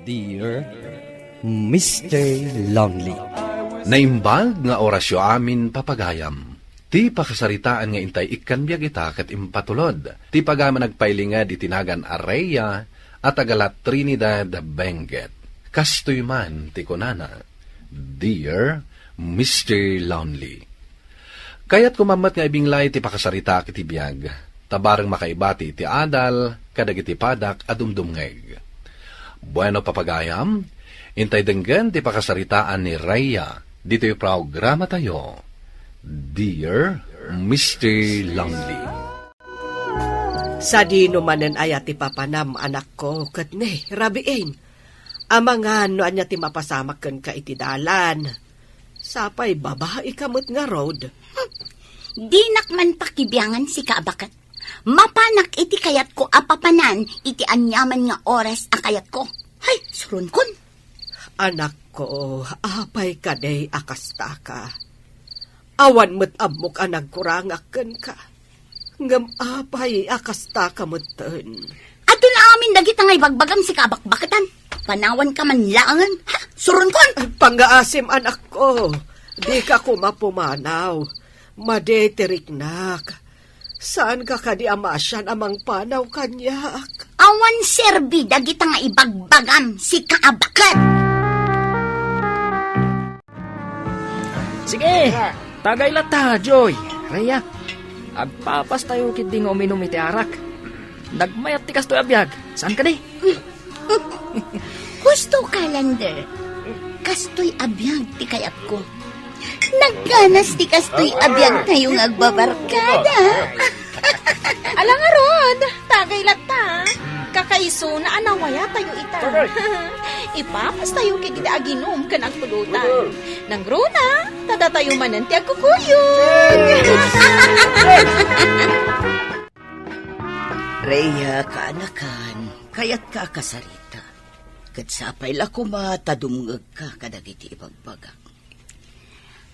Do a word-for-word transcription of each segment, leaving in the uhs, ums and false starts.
Dear Mister Lonely. Naimbag nga orasyo amin, papagayam. Ti pakasaritaan nga intay ikkan biag ita ket impatulod ti pagaman agpailinged iti nagan a Rhea a taga La Trinidad, Benguet. Kastoy man ti kunana, "Dear Mister Lonely." Kayatko met nga ibinglay ti pakasaritaak iti biag, ta bareng makaibati iti adal kadagiti padak a dumdumngeg. Bueno, papagayam, intay denggen ti pakasaritaan ni Rhea ditoy programatayo, Dear Mister Lonely. Sadino manen aya ti papanam, anakko, ket ne, rabiin. Amangan no ania ti mapasamak kenka iti dalan. Sapay babaika met ngarud. Hmm. Dinak man pakibiangan sika a baket. Mapanak iti kayatko a papanan iti aniaman nga oras a kayatko. Hay, suronkon. Anakko, apay kadi a kastaka? Awan met ammok a nagkurangak kenka. Ngem apay a kastaka metten? Adun amin dagita nga ibagbagam sika a bakbaketan. Panawanka man laengen. Ha? Suronkon! Pangngaasim, anakko. Dika koma pumanaw. Madi ti riknak. Saanka kadi a maasian a mangpanaw kaniak? Awan serbi dagita nga ibagbagam sika a baket. Sige, tagay latta, Joy, Rhea. Agpapastayo ketdi nga uminum iti arak. Nagmayat ti kastoy a biag, saan kadi? Husto, Calendar. Kastoy a biag ti kayatko. Nagganas ti kastoy a biagtayo nga agbabarkada. Ala ngarud, tagay latta. Kakaisuna a nawayatayo ita. Ipapastayo ketdi aginum ken agpulutan. Nangruna, ta datayo manen ti agkukuyog. Rhea, kaanakan, kayatka a kasarita. Ket sapay la koma ta dumngegka kadagiti ibagbagak.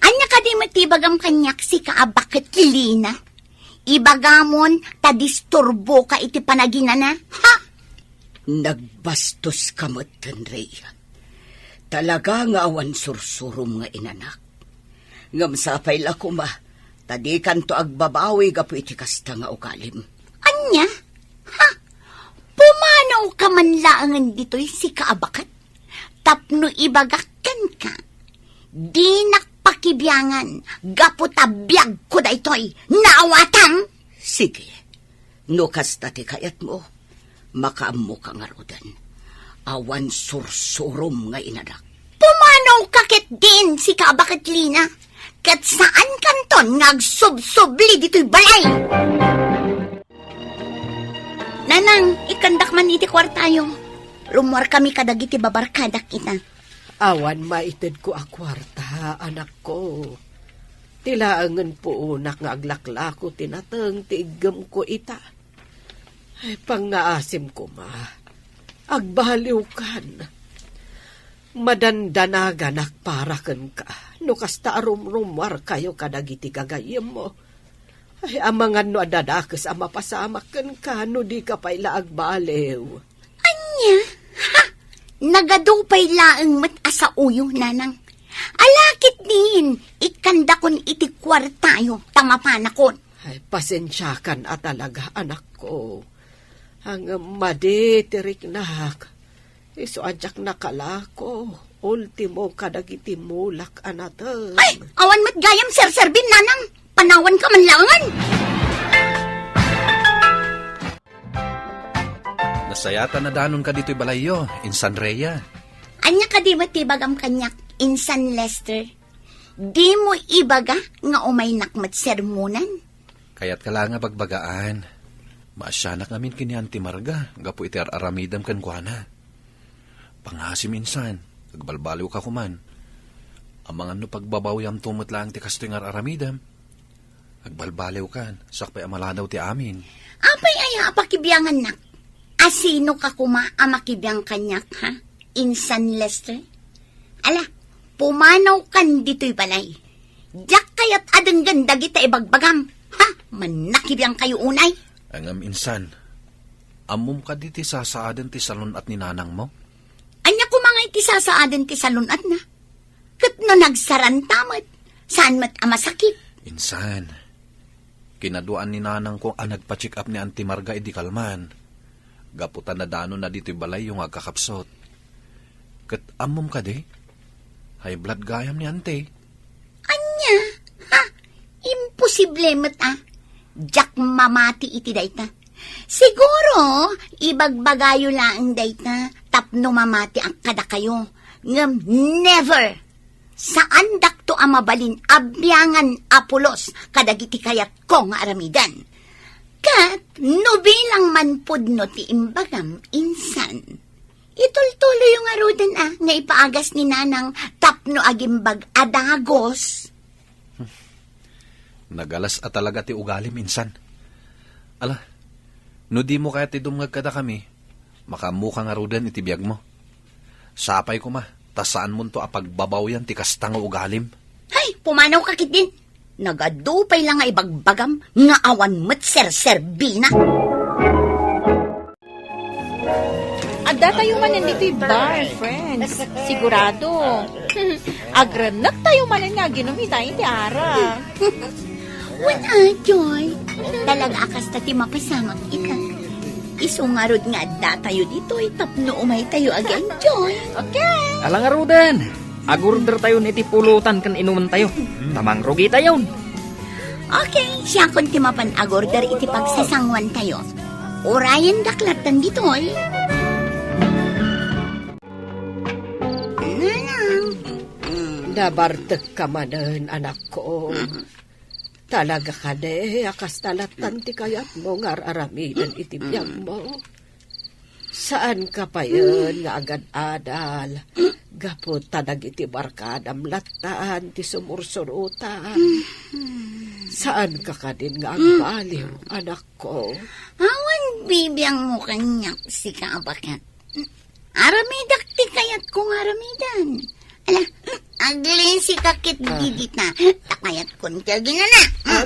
Ania kadi met ti ibagam kaniak, sika a baket, Lina? Ibagamon ta disturboka iti panaginana, ha? Nagbastoska metten, Rhea. Talaga nga awan sursurom nga inanak. Ngem sapay la koma, ta dikanto agbabawi gapu iti kasta nga ugalim. Ania? Ha? Pumanawka man laengen ditoy, sika a baket? Tapno ibagak kenka, dinak pakibiangan gapu ta biagko daytoy. Naawatam? Sige. No kasta ti kayatmo, makaammoka ngaruden. Awan sursurom nga inanak. Pumanawka ketdin, sika a baket, Lina, ket saankanton nga agsubsubli ditoy balay. Nanang, ikkandak man iti kuartayo. Rummuarkami kadagiti babarkadak ita. Awan maitedko a kuarta, anakko. Ti laengen puonak nga aglaklako ti nateng ti iggemko ita. Ay, pangngaasim koma. Agbaliwkan. Madandanaganak para kenka no kasta a rumrummuarkayo kadagiti gagayyemmo. Ay, amangan no adda dakes a mapasamak kenka no dika pay la agbaliw. Ania? Ha? Nagadu pay laeng met a saoyo, nanang. Ala ketdin, ikkandakon iti kuartayo ta mapanakon. Ay, pasensiakan a talaga, anakko. Ngem madi ti riknak. Isu a diak nakalako, ultimo kadagiti mulak a nateng. Ay, awan met gayam serserbim, nanang. Panawanka man laengen. Nasayaat a nadanonka ditoy balayyo, insan Rhea. Ania kadi met ti ibagam kaniak, insan Lester? Dimo ibaga nga umaynak met sermonan? Kayatka la nga bagbagaan. Maasianak ngamin ken ni Auntie Marga gapu iti ar-aramidem kenkuana. Pangngaasim, insan, agbalbaliwka koman. Amangan no pagbabawiamto met laeng ti kastoy nga ar-aramidem. Agbalbaliwkan, sakbay a maladaw ti amin. Apay aya a pakibiangannak? Asinoka koma a makibiang kaniak, ha? Insan Lester? Ala, pumanawkan ditoy balay. Diak kayat a denggen dagita ibagbagam. Ha? Mannakibiangkayo unay? Ngem insan, ammom kadi ti sasaaden ti salun-at ni nanangmo? Ania ti sasaaden ti salun-atna. Ket no nagsaranta met, saan met a masakit. Insan, kinaduaan ni nanangko a nagpa-check up ni Auntie Marga idi kalman. Gapu ta nadanonna ditoy balayyo nga agkakapsut. Ket ammom kadi? High blood gayam ni Auntie. Ania? Ha? Imposible met a. Diak mamati iti dayta. Siguro, ibagbagayo laeng dayta tapno mamatiak kadakayo. Ngem never! Saandakto a mabalin a biangan a pulos kadagiti kayatko nga aramiden. Ket no bilang man pudno ti imbagam, insan, itultuloyo ngaruden a nga ipaagas ni Nanang tapno agimbag a dagos. Nagalas a talaga ti ugalim, insan. Ala, no dimo kayat ti dumngeg kadakami, makaammoka ngaruden iti biagmo. Sapay koma, ta saanmonto a pagbabawyan ti kasta nga ugalim. Hay, pumanawka ketdin. Nagadu pay la nga ibagbagam nga awan met serserbina. Addatayo manen ditoy bar, friends. Sigurado. Agrennektayo manen nga aginom ita iti ara. Wen a, Joy. Talaga a kasta ti mapasamak ita. Isu ngarud nga addatayo ditoy tapno umaytayo ag-enjoy. Okay. Ala ngaruden, agordertayon iti pulutan ken inumentayo. Ta mangrugitayon. Okay, siakon ti mapan agorder iti pagsasanguantayo. Urayendak latta ditoy. Nanang. Nabartekka manen, anakko. Talaga kadi a kasta lattan ti kayatmo nga ar-aramiden iti biagmo? Saanka payen nga agad-adal gapu ta dagiti barkadam lattan ti sumursurotan? Saanka kadin nga agbaliw, anakko? Awan bibiangmo kaniak, sika a baket. Aramidak ti kayatko nga aramidan. Ala, aglisika ket didita. Ta kayatkon ti aginana. Ah,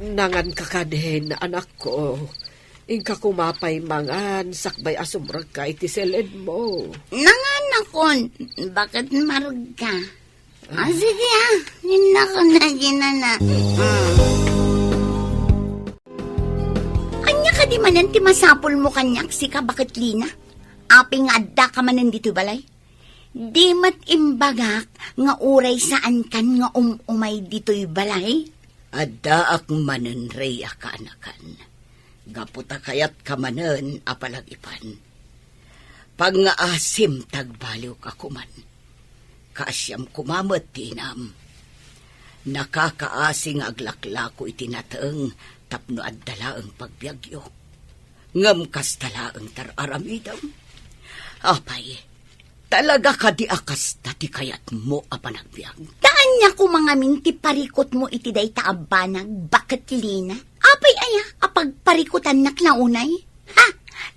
nanganka kadin, anakko. Inka koma pay mangan, sakbay a sumrekka iti seledmo. Nanganakon, baket maragka. Ah, sige, ah. Ninna ko na, ginana. Mm. Ania kadi manen ti masapulmo kaniak, sika, baket Lina? Apay nga addaka manen ditoy balay? Di met imbagak nga uray saankan nga um-umay ditoy balay? Addaak manen, Rhea, kaanakan. Gapu ta kayatka manen a palagipan. Pangngaasim ta agbaliwka koman. Kaasiam koma met ti inam. Nakakaasi nga aglaklako iti nateng tapno adda laeng pagbiagyo. Ngem kasta laeng ti ar-aramidem. Apay, talaga kadi a kasta ti kayatmo a panagbiag? Ta ania koma ngamin ti parikutmo iti dayta a banag, baket Lina? Apay aya a pagparikutannak la unay? Ha?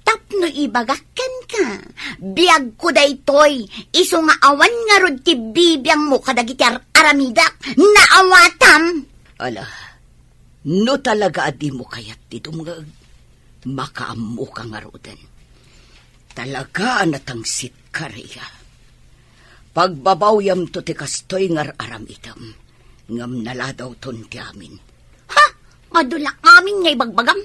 Tapno ibagak kenka, biagko daytoy, isu nga awan ngarud ti bibiangmo kadagiti ar-, aramidek, naawatam. Ala, no talaga a dimo kayat ti dumngeg, makaammoka ngaruden. Talaga a natangsitka, Rhea. Pagbabawyamto ti kastoy nga ar-aramidem, ngem naladawton ti amin. Ha? Adu la amin nga ibagbagam?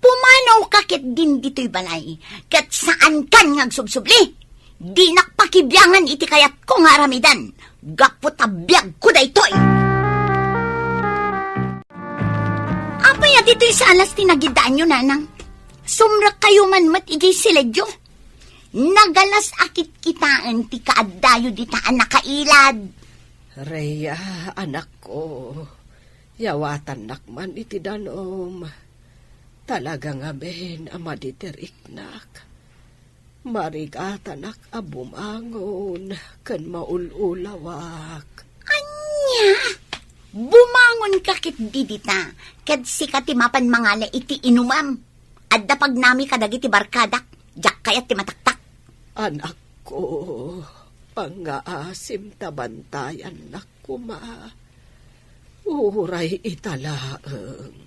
Pumanawka ketdin ditoy balay, ket saankan nga agsubsubli. Dinak pakibiangan iti kayatko nga aramidan, gapu ta biagko daytoy. Apay a ditoy sa alas ti nagiddaanyo, nanang? Sumrekkayo man met idiay siledyo. Nagalas a kitkitaen ti kaaddayo dita a nakailad. Rhea, anakko, yawatannak man iti danum. Talaga ngamin a madidiriknak. Marigatanak a bumangon ken maul-ulawak. Ania? Bumangonka ketdi dita, ket sika ti mapan mangala iti inumam. Adda pagnami kadagiti barkadak, diak kayat ti mataktak. Anakko, pangngaasim ta bantayannak koma. Uray ita laeng.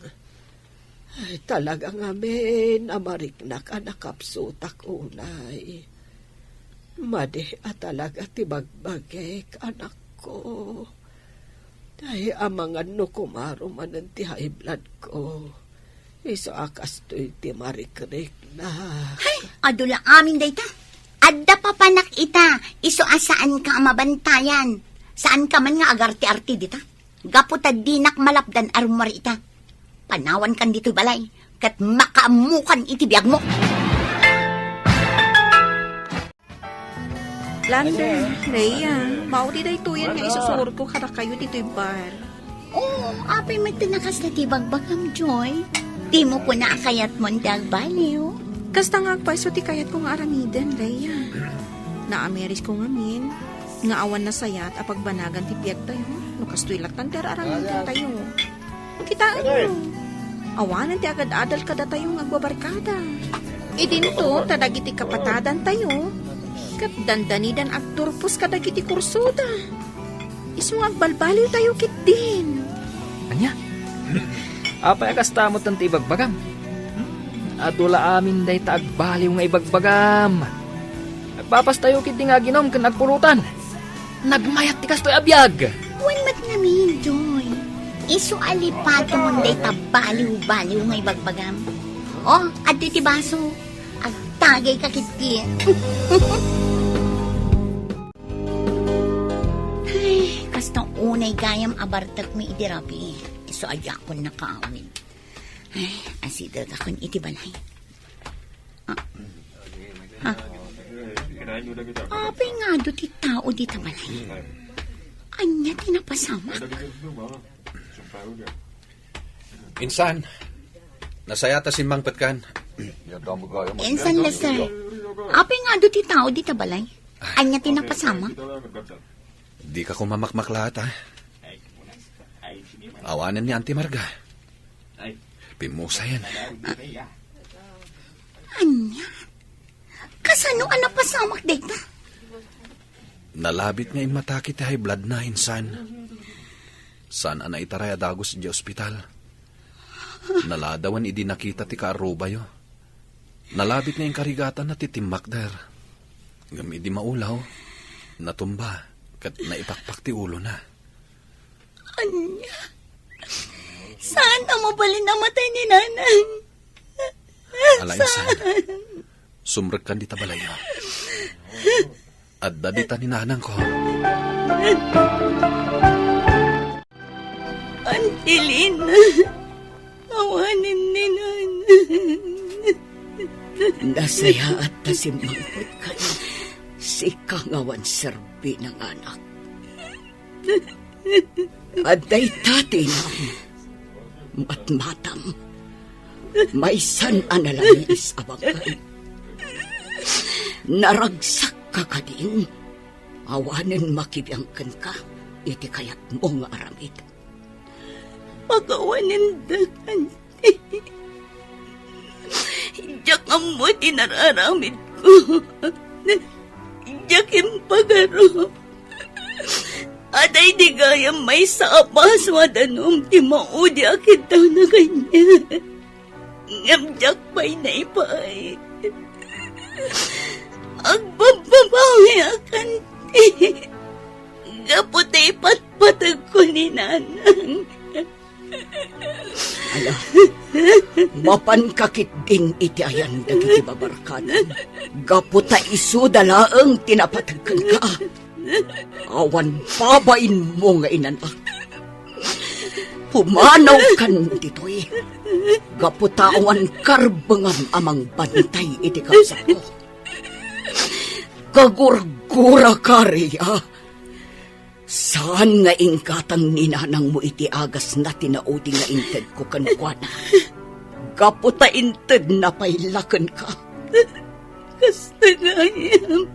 Ay, talaga ngamin a mariknak a nakapsutak unay. Madi a talaga ti bagbagik, anakko. Tay amangan no kumaro manen ti high blood ko. Isu a kastoy ti marikriknak. Hay, adu la amin dayta. Adda papanak ita, isu a saanka a mabantayan. Saanka man nga agarti-arti dita. Gapu ta dinak malapdan a rummuar ita. Panawankan ditoy balay, ket makaammokan iti biagmo. Lander, Rhea, maudi daytoyen nga isusurotko kadakayo ditoy bar. Oo, apay met ti nakasta ti bagbagam, Joy? Dimo kuna a kayatmon ti agbaliw? Kasta nga agpayso ti kayatko nga aramiden, Rhea. Naamirisko ngamin nga awan nasayat a pagbanagan ti biagtayo no kastoy latta ti ar-aramidentayo. Kitaenyo, awanen ti agad-adal kadatayo nga agbabarkada. Idinto ta dagiti kapatadantayo ket dandanidan agturpos kadagiti kursoda. Isu nga agbalbaliwtayo ketdin. Ania? Apay a kasta met ti ibagbagam? Adu la amin dayta agbaliw nga ibagbagam. Agpapastayo ketdi nga aginum ken agpulotan. Nagmayat ti kastoy a biag. Wen met ngamin, Joy. Isu a lipaton dayta baliw-baliw nga ibagbagam. O, adda ti baso. Agtagayka ketdi. Ay, kasta unay gayam a bartekmi idi rabii. Isu a diakon nakaawid. Ay, asidegakon iti balay. Ah. Ha? Apay nga adu ti tao dita balay? Ania ti napasamak? Insan, nasayat a simmangpetkan. Insan, Lester. Apay nga adu ti tao dita balay? Ania ti napasamak? Dika koma makmaklaat, a. Awanen ni Auntie Marga. Pimmusayen. Ania? Kasano a napasamak dayta? Nalabit nga immatake ti high blood na, insan. Saan a naitaray a dagus idiay ospital. Naladawen idi nakita ti kaarrubayo. Nalabit nga inkarigatanna ti timmakder. Ngem idi maulaw, natumba ket naipakpak ti ulona. Ania? Saan a mabalin a matay ni Nanang? Ala, insan. Saan? Sumrekkan dita balayyo. Adda dita ni nanangko. Auntie Lina, awanen ni Nanang. Nasayaat ta simmangpetkan. Sika nga awan serbina nga anak. Adda ita ti inam. Matmatam. Maysan a nalamiis a bangkay. Naragsak ka kadin. Awanen makibiang kenka iti kayatmo nga aramid. Pakawanendak, Auntie. Diak ammo ti nararamidko. Diak impagaro. Adda idi gayam maysa a baso a danum ti maudi a kiddawna kaniak. Ngem diak pay naipaay. Agbabbabawiak, Auntie. Gapu ta ipatpategko ni Nanang. Ala, mapanka ketdin iti ayan dagiti babarkadam. Gapu ta isuda laeng ti napateg kenka. Awan babainmo nga inanak. Pumanawkan ditoy. Gapu ta awan karbengam a mangbantay iti kabsatko. Kagurguraka, Rhea. Saan nga inggatang ni nanangmo iti agasna ti naudi nga intedko kenkuana. Gapu ta intedna pay la kenka. Kasta gayam.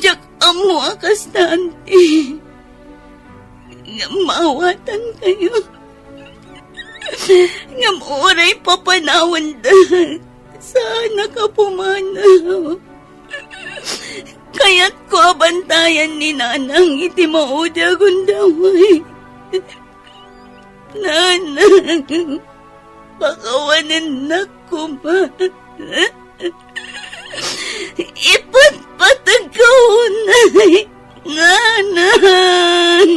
Diak ammo a kasta, Auntie. Ngem maawatankayo. Ngem uray papanawenda, saanak a pumanaw. Kayatko a bantayan ni Nanang iti maudi a gundaway. Nanang, pakawanennak koma. Ipatpatagko unay, Nanang.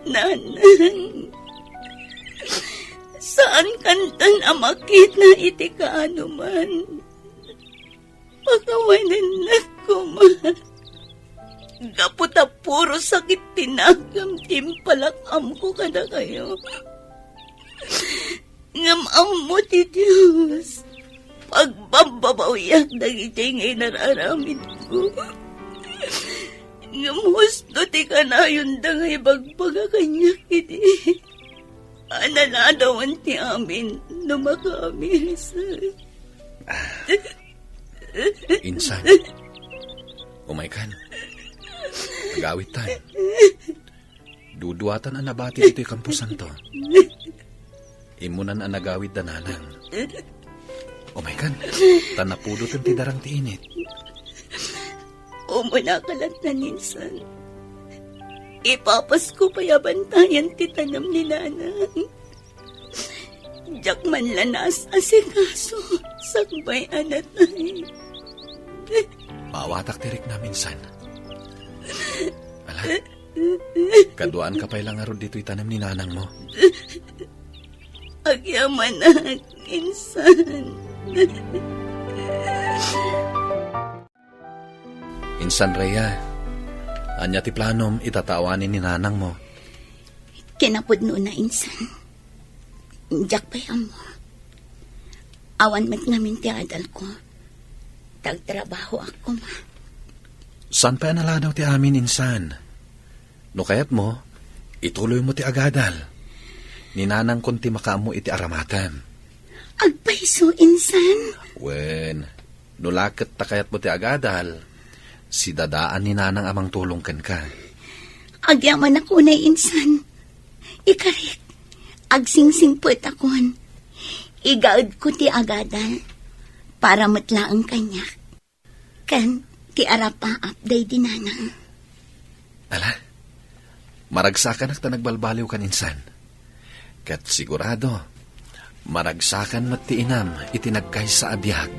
Nanang, saan kantan a makita iti kaanoman. Pakawanennak koma. Gapu ta puro sakit ti nakam ti impalak-amko kadakayo. Ngem ammo ti Dios, pagbabbabawiak dagiti nga inar-aramidko. Ngem husto ti kanayonda nga ibagbaga kaniak idi a naladawan ti amin no makaamiris. Insan, umaykan. Agawidtan. Duduatan a nabati ditoy kamposanto. Immunan a nagawid da Nanang. Umaykan, ta napudoten ti darang ti init. Umuna ka latta, Insan. Ipapasko pay a bantayan ti tanem ni Nanang. Diak man la naas-asikaso, sakbay a natay. Maawatak ti riknam, Insan. Ala, kaduaanka pay la ngarud ditoy tanem ni Nanangmo. Agyamanak, Insan. Insan Rhea, ania ti planom ita ta awanen ni Nanangmo? Kinapudnona, Insan. Diak pay ammo. Awan met ngamin ti adalko. Tagtrabahoak koma. Saan pay a naladaw ti amin, Insan? No kayatmo, ituloymo ti agadal. Ni Nanangkon ti makaammo iti aramatem. Agpayso, Insan. Wen, no la ket ta kayatmo ti agadal, sidadaan ni Nanang a mangtulong kenka. Agyamanak unay, Insan. Ikarik, agsingsingpetakon. Igaedko ti agadal para met laeng kaniak ken ti arapaap daydi Nanang. Ala, maragsakanak ta nagbalbaliwkan, Insan. Ket sigurado, maragsakan met ti inam iti nagkaysa a biag.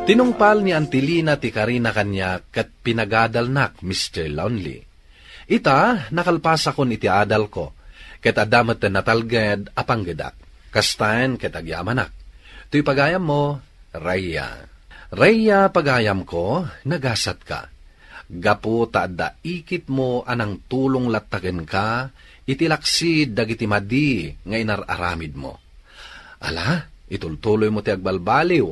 Tinungpal ni Auntie Lina ti karina kaniak ket pinagadalnak, Mister Lonely. Ita, nakalpasakon iti adalko, ket adda met natalged a panggedak. Kastaen ket agyamanak. Toy pagayammo, Rhea. Rhea, pagayamko, nagasatka. Gapu ta adda ikitmo a nangtulong latta kenka iti laksid dagiti madi nga inar-aramidmo. Ala, itultuloymo ti agbalbaliw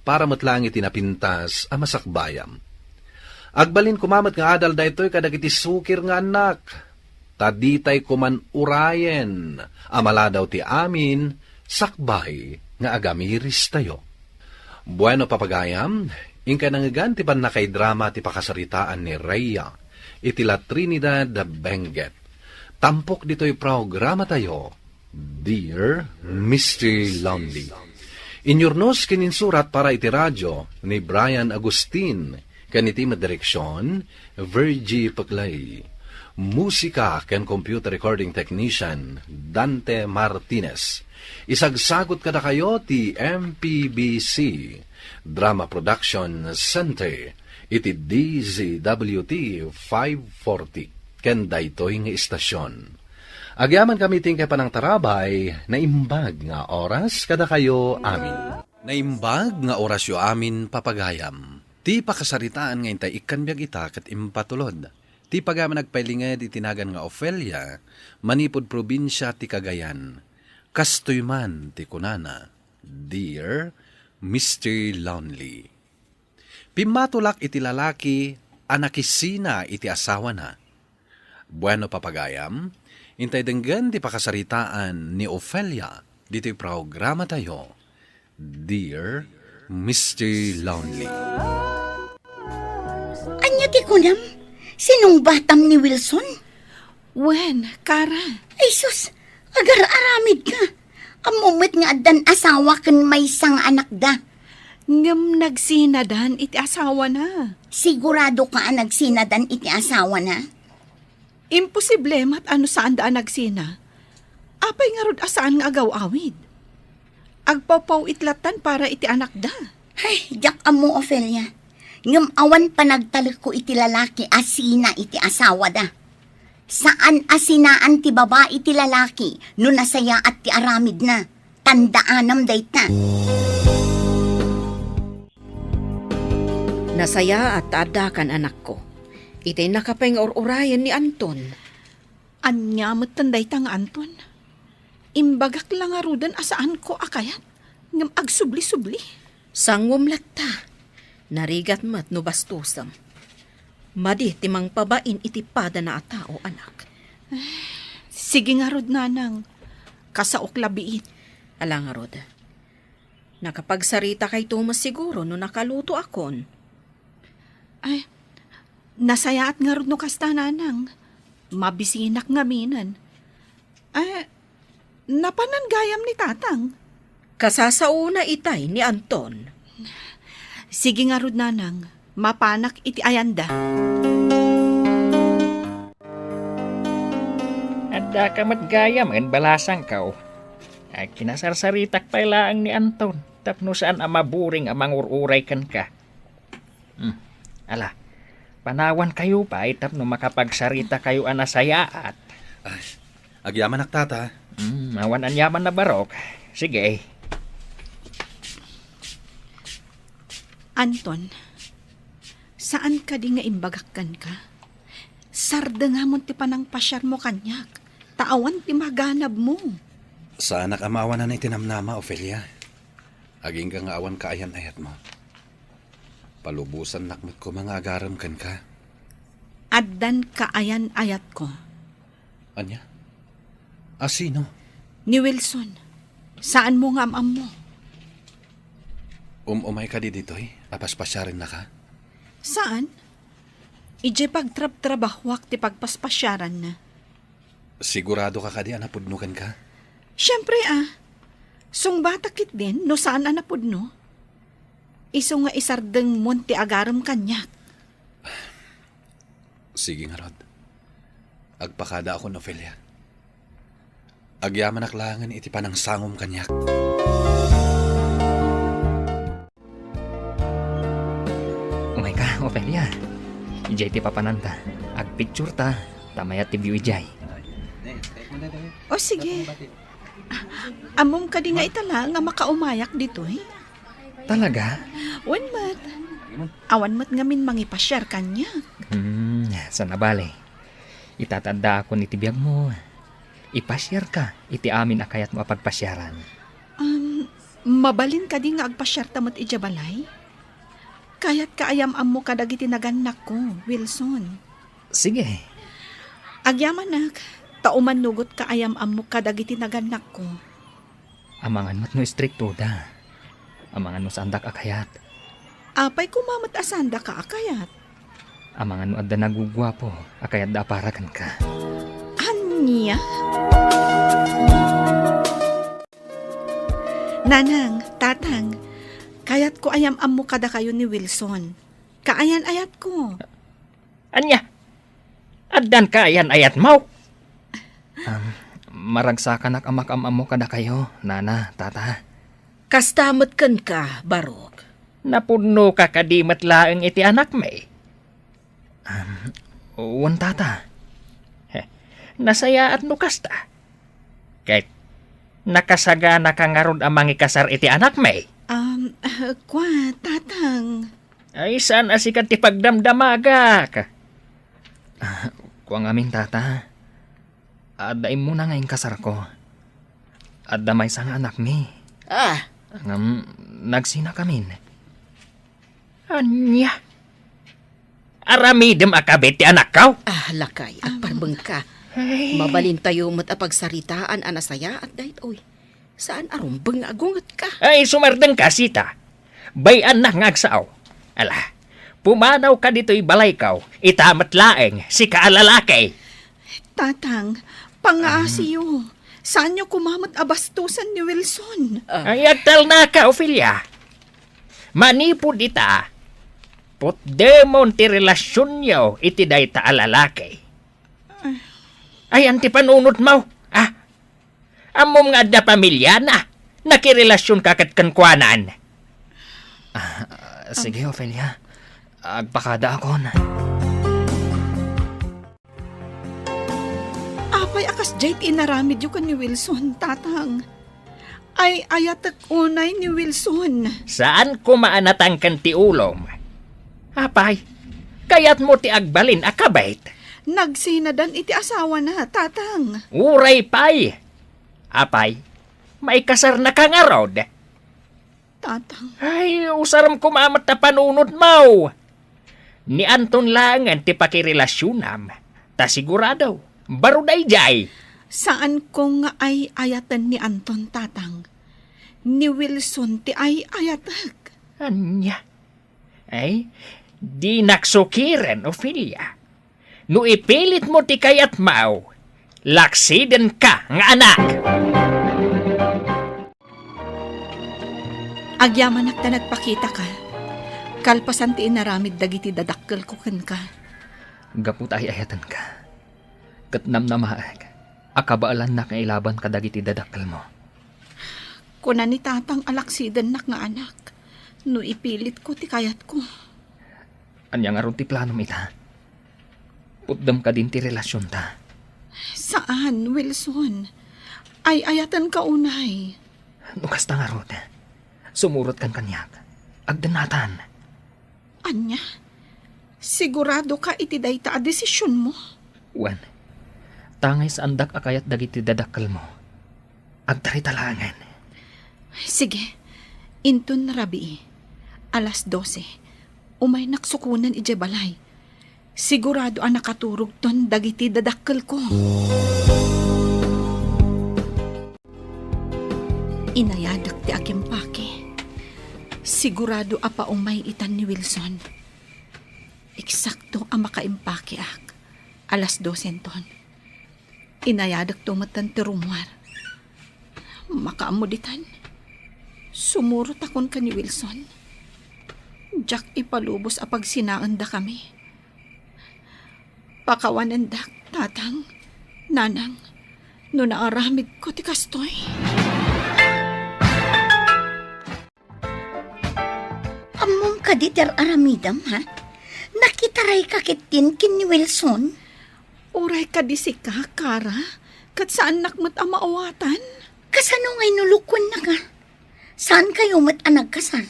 para met laeng iti napintas a masakbayam. Agbalin koma met nga adal daytoy kadagiti sukir nga annak, ta ditay koman urayen a maladaw ti amin sakbay nga agamiristayo. Bueno, papagayam, inkay nangngegan ti pannakaidrama ti pakasaritaan ni Rhea iti La Trinidad Benguet. Tampok ditoy programatayo, Dear Mister Lonely. Inyurnos ken insurat para iti radio ni Brian Agustin, ken iti met direksion, Virgie Peclay. Musika ken computer recording technician, Dante Martinez. Isagsagut kadakayo ti M P B C Drama Production Center iti D Z W T five forty ken daytoy nga istasion. Agyamankami ti inkay panangtarabay, naimbag nga oras kadakayo amin. Naimbag nga orasyo amin, papagayam. Ti pakasaritaan nga intay ikkan biag ita ket impatulod. Ti pagayam a nagpailinged iti nagan nga Ofelia, manipud probinsia ti Cagayan. Kastoy man ti kunana, Dear Mister Lonely. Pimmatulak iti lalaki a nakisina iti asawana. Bueno, papagayam, intay denggen ti pakasaritaan ni Ofelia ditoy programatayo, Dear Mister Lonely. Ania ti kunam? Sinungbatam ni Wilson? Wen, Kara. Ay sus, agar-aramid ka. Ammo met nga addan asawa ken maysa nga anakda. Ngem nagsinadan iti asawana. Sigurado ka a nagsinadan iti asawana? Imposible met a no saanda a nagsina. Apay ngarud a saan nga agaw-awid? Agpawpaw-it lattan para iti anakda. Ay, diak ammo, Ofelia. Ngem awan panagtalekko iti lalaki a sina iti asawada. Saan a sinaan ti babai ti lalaki no nasayaat ti aramidna. Tandaanam dayta. Nasayaat ta addakan, anakko. Itay nakapengnga ur-urayen ni Anton. Ania metten dayta nga Anton? Imbagak la ngaruden a saanko a kayat, ngem agsubli-subli. Sangom latta. Narigat met no bastosem. Madi ti mangpabain iti padana a tao, anak. Sige ngarud, nanang. Kasaok la biit. Ala ngarud. Nakapagsaritakayo met siguro no nakalutoakon. Ay, nasayaat ngarud no kasta, nanang. Mabisinak ngaminen. Ay, napanan gayam ni tatang. Kasasaona itay ni Anton. Sige ngarud, nanang. Mapanak iti ayanda. Addaka met gayam, balasangko. Agkinasarsaritak pay laeng ni Anton tapno saan a maburing a mangur-uray kenka. Hmm. Ala, panawankayo pay tapno makapagsaritakayo a nasayaat. Ay, agyamanak, tata. Hmm, awan aniaman a barok. Sige. Anton, saan kadi nga imbagak kenka? Sardengamon ti panangpasiarmo kaniak, ta awan ti maganabmo. Saanak a maawanan iti namnama, Ofelia. Agingga nga awan kaayan-ayatmo. Palubosannak met koma nga agarem kenka. Addan kaayan-ayatko. Ania? A sino? Ni Wilson. Saanmo nga am-ammo. Um-umay kadi ditoy a paspasiarennaka? Saan? Idiay pagtrabtrabahoak ti pagpaspasiaranna. Siguradoka kadi a napudno kenka? Siempre a. Sungbatak ketdin no saan a napudno. Isu nga isardengmon ti agarem kaniak. Sige ngarud. Agpakadaakon, Ofelia. Agyamanak laengen iti panangsangom kaniak. Umayka, Ofelia. Idiay ti papananta. Agpictureta, ta mayat ti view idiay. O, sige. Ammom kadi nga ita la nga makaumayak ditoy? Talaga? Wen met. Awan met ngamin mangipasiar kaniak. Hmm, saan a bale. Itataddaakon iti biagmo. Ipasiarka iti amin a kayatmo a pagpasiaran. Um, mabalin kadi nga agpasiarta met idiay balay? Kayatka a yam-ammo kadagiti nagannakko, Wilson. Sige. Agyamanak, ta umannugotka a yam-ammo kadagiti nagannakko. Amangan met no istriktoda. Amangan no saandak a kayat. Apay koma met a saandaka a kayat? Amangan no adda naguguapo a kayatda a para kenka. Ania? Nanang, tatang, kayatko a yam-ammo kadakayo ni Wilson. Kaayan-ayatko. Ania? Addan kaayan-ayatmo? Am, maragsakanak a makam-ammo kadakayo, nana, tata. Kasta met kenka, Barok. Napudnoka kadi met laeng iti anakmi? Am, wen, tata. Heh, nasayaat no kasta. Ket nakasaganaka ngarud a mangikasar iti anakmi? Am, ah, kua, tatang. Ay, saan a sika ti pagdamdamagak? Ah, kua ngamin, tata. Adda immuna nga inkasarko. Adda maysa nga anakmi. Ah. Ngem nagsinakamin. Ania? Aramidem a kabit ti anakko? Ah, lakay, agparbengka. Ay. Mabalintayo met a pagsaritaan a nasayaat daytoy. Saan a rumbeng nga agungetka? Ay, sumardengka, sita. Bay-annak nga agsao. Ala, pumanawka ditoy balayko, ita met laeng, sika a lalaki. Tatang, pangngaasiyo. Saanyo koma met a bastosen ni Wilson. Ah. Ay, agtalnaka, Ofelia. Manipud ita, putdemon ti relasionyo iti dayta a lalaki. Ayan ti panunotmo, ah? Ammom nga adda pamiliana. Nakirelasionka ket kenkuanan. Ah, sige, Ofelia. Agpakadaakon. Apay a kasdiay ti inaramidyo ken ni Wilson, Tatang? Ay-ayatek unay ni Wilson. Saan koma a natangken ti ulom. Apay, kayatmo ti agbalin a kabit? Nagsinadan iti asawana, Tatang. Uray pay. Apay, maikasarnaka ngarud? Tatang. Ay, usarem koma met a panunotmo. Ni Anton laengen ti pakirelasionam, ta sigurado, baro daydiay. Saanko nga ay-ayaten ni Anton, Tatang. Ni Wilson ti ay-ayatek. Ania? Ay, dinak sukiren, Ofelia. No ipilitmo ti kayatmo, laksidenka nga anak. Agyamanak ta nagpakitaka, kalpasan ti inaramid dagiti dadakkelko kenka. Gapu ta ay-ayatenka, ket namnamaek a kabaelannak nga ilaban kadagiti dadakkelmo. Kuna ni Tatang a laksidennak nga anak, no ipilitko ti kayatko. Ania ngarud ti planom ita? Putdem kadin ti relasionta? Saan, Wilson. Ay-ayatenka unay. No kasta ngarud, sumurotkan kaniak. Agdennatan. Ania? Siguradoka iti dayta a desisionmo? Wen, tangay saandak a kayat dagiti dadakkelmo. Agtarita laengen. Sige, inton rabii, alas dose, umaynak sukonen idiay balay. Sigurado a nakaturogton dagiti dadakkelko. Inayadek ti agimpake. Sigurado a paumay itan ni Wilson. Eksakto a makaimpakeak. Alas dosenton. Inayadekto metten ti rummuar. Makaammo ditan. Sumurotakon ken ni Wilson. Diak ipalubos a pagsinaendakami. Pakawanendak, Tatang, Nanang, no naaramidko ti kastoy. Ammom kadi ti ar-aramidem, ha? Nakitarayka ketdin ken ni Wilson? Uray kadi sika, Kara, ket saannak met a maawatan. Kasano ngay no lukuennaka? Saankayo met a nagkasar?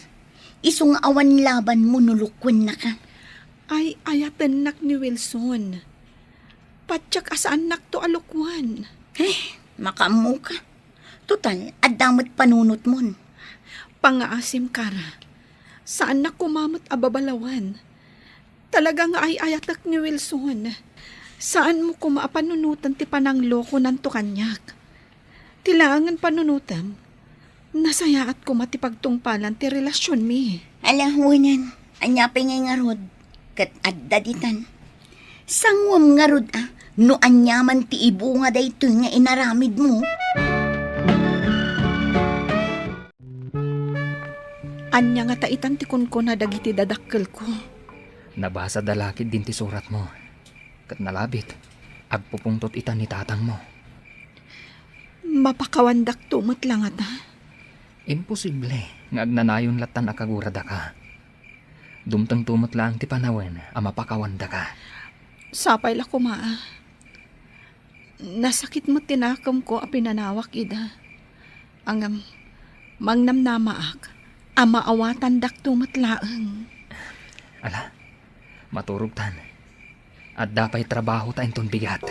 Isu nga awan labanmo no lukuennaka. Ay-ayatennak ni Wilson. Patiek a saannakto a lukuen. Eh, makaammoka. Total, adda met panunotmon. Pangngaasim, Kara. Saannak koma met a babalawen. Talaga nga ay-ayatek ni Wilson. Saanmo koma a panunoten ti pananglokonanto kaniak. Ti laengen panunotem, nasayaat koma ti pagtungpalan ti relasionmi. Ala, wen, ania pay ngay ngarud? Ket adda ditan. Sanguem ngarud a, no aniaman ti ibunga daytoy nga inaramidmo. Ania ngata itan ti kunkuna dagiti dadakkelko? Nabasada la ketdin ti suratmo, ket nalabit, agpupungtot itan ni tatangmo. Mapakawandakto met la ngata? Imposible nga agnanayon lattan a kaguradaka. Dumtengto met laeng ti panawen a mapakawandaka. Sapay la koma a. Nasakit met ti nakemko a pinanawak ida. Ngem, mangnamnamaak a maawatandakto met laeng. Ala, maturogtan. Adda pay trabahota inton bigat.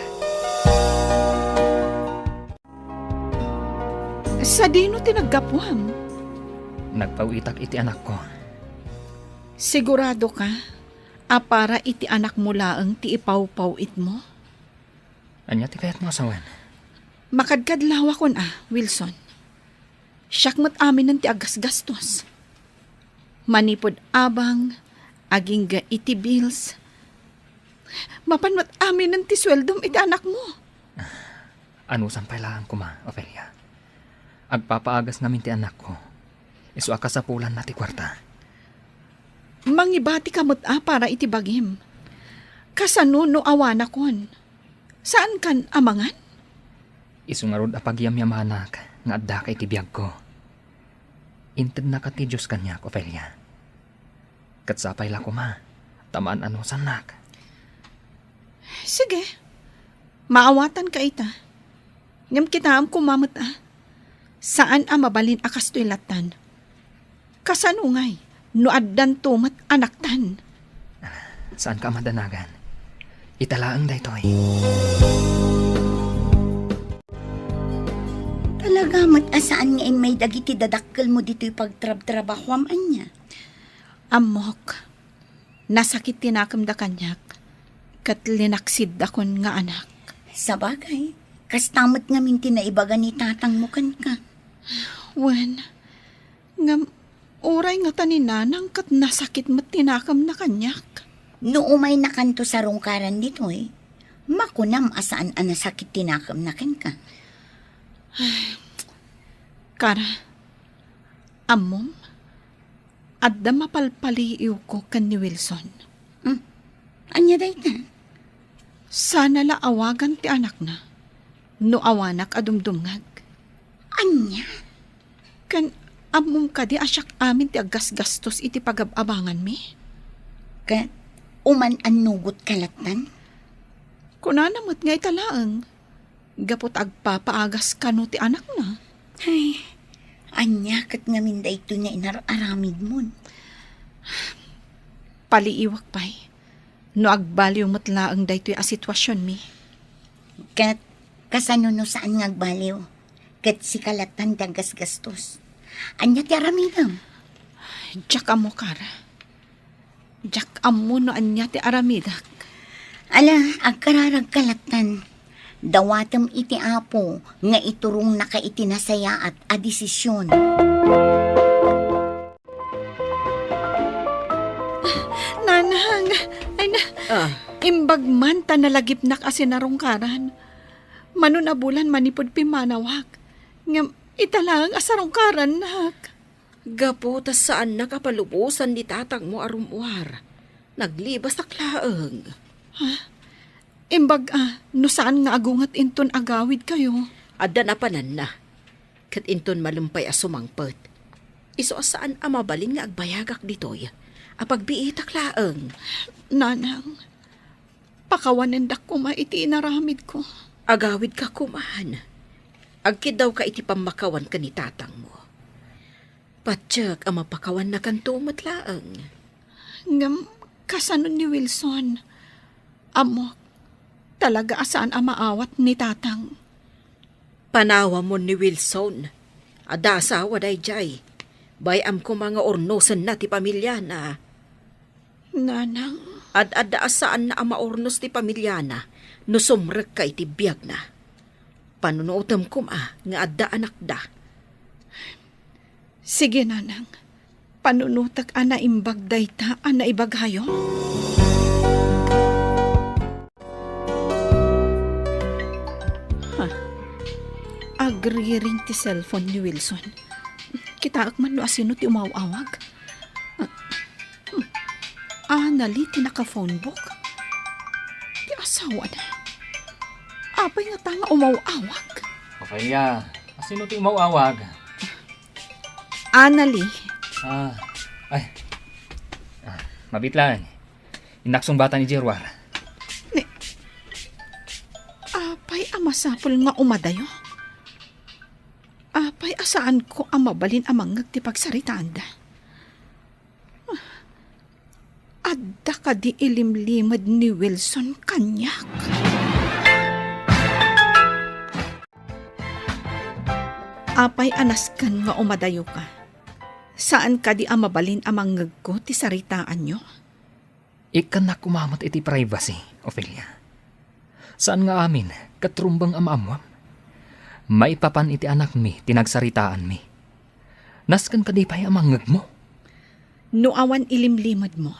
Sadino ti naggapuam? Nagpaw-itak iti anakko. Siguradoka a para iti anakmo laeng ti ipawpaw-itmo? Ania ti kayatmo a sawen? Makadkadlawakon a, Wilson. Siak met aminen ti aggasgastos. Manipud abang, agingga iti bills. Mapan met aminen ti sueldom iti anakmo. Anusan pay laeng koma, Ofelia. Agpapaagas ngamin ti anakko. Isu a kasapulanna ti kuarta. Mangibatika met a para iti bagim. Kasano no awanakon? Saankan a mangan? Isu ngarud a pagyamyamanak nga addaka iti biagko. Intednaka ti Dios kaniak, Ofelia. Ket sapay la koma ta maan-anusannak. Sige, maawatanka ita. Ngem kitaem koma met a, saan a mabalin a kastoy lattan. Kasano ngay no addanto met a naktan? Saanka a madanagan. Ita laeng daytoy. Talaga met a saan nga immay dagiti dadakkelmo ditoy pagtrabtrabahoam, ania? Ammok, nasakit ti nakemda kaniak, ket linaksiddakon nga anak. Sabagay, kasta met ngamin ti naibaga ni tatangmo kenka. Wen, ngem uray ngata ni nanang ket nasakit met ti nakemna kaniak. No umaynakanto sarungkaran ditoy, makunam a saan a nasakit ti nakemna kenka. Kara, ammom, adda mapalpaliiwko ken ni Wilson. Hmm. Ania dayta? Sana la awagan ti anakna no awanak a dumdumngeg. Ania? Ken ammom kadi a siak amin ti aggasgastos iti pagab-abanganmi? Ket uman-annugotka lattan? Kunana met nga ita laeng, gapu ta agpapaagas kano ti anakna. Ay, ania ket ngamin daytoy nga inar-aramidmon? Paliiwak pay no agbaliw met laeng daytoy a situasionmi. Ket kasano no saan nga agbaliw? Ket sika lattan ti aggasgastos. Ania ti aramidem? Diak ammo, Kara. Diak ammo no ania ti aramidek. Ala, agkararagka lattan. Dawatem iti Apo nga iturongnaka iti nasayaat a desisyon. Nanang, ay na, Ah. imbag man ta nalagipnak a sinarungkaran. Mano a bulan manipud pimmanawak. Ngem ita laeng a sarungkarannak. Gapu ta saannak a palubosan ni tatangmo a rummuar, naglibasak laeng. Ha? Imbag a, no saan nga agunget inton agawidkayo? Adda napananna. Ket inton malem pay a sumangpet, isu a saan a mabalin nga agbayagak ditoy a pagbiitak laeng. Nanang, pakawanendak koma iti inaramidko. Agawidka koman. Agkiddawka iti pammakawan ken ni tatangmo. Patiek a mapakawannakanto met laeng. Ngem kasano ni Wilson? Ammok, talaga a saan a maawat ni tatang. Panawamon ni Wilson. Adda asawa daydiay. Bay-am koma nga urnosenna ti pamiliana. Nanang. Ad-adda a saanna a maurnos ti pamiliana no sumrekka iti biagna. Panunuotem koma nga adda anakda. Sige, Nanang. Panunotek a naimbag dayta a naibagayo. Ha? Agriring ti cellphone ni Wilson. Kitaek man no asino ti umaw-awag. Ah, hmm. Anali ti naka-phone book. Ti asawana. Apay ngata nga umaw-awag? Ofelia, asino ti umaw-awag? Anali. Ah, ay. Ah, mabit lang. Innak sungbatan idiay ruar. Ni, apay a masapul nga umadayo? Apay a saanko a mabalin a mangngeg ti pagsaritaanda? Adda kadi ilimlimed ni Wilson kaniak? Apay a nasken nga umadayoka? Saan kadi a mabalin a mangngegko ti saritaanyo? Ikkannak koma met iti privacy, Ofelia. Saan nga amin ket rumbeng a maammoam. Maipapan iti anakmi ti nagsaritaanmi. Nasken kadi pay a mangngegmo? No awan ilimlimedmo,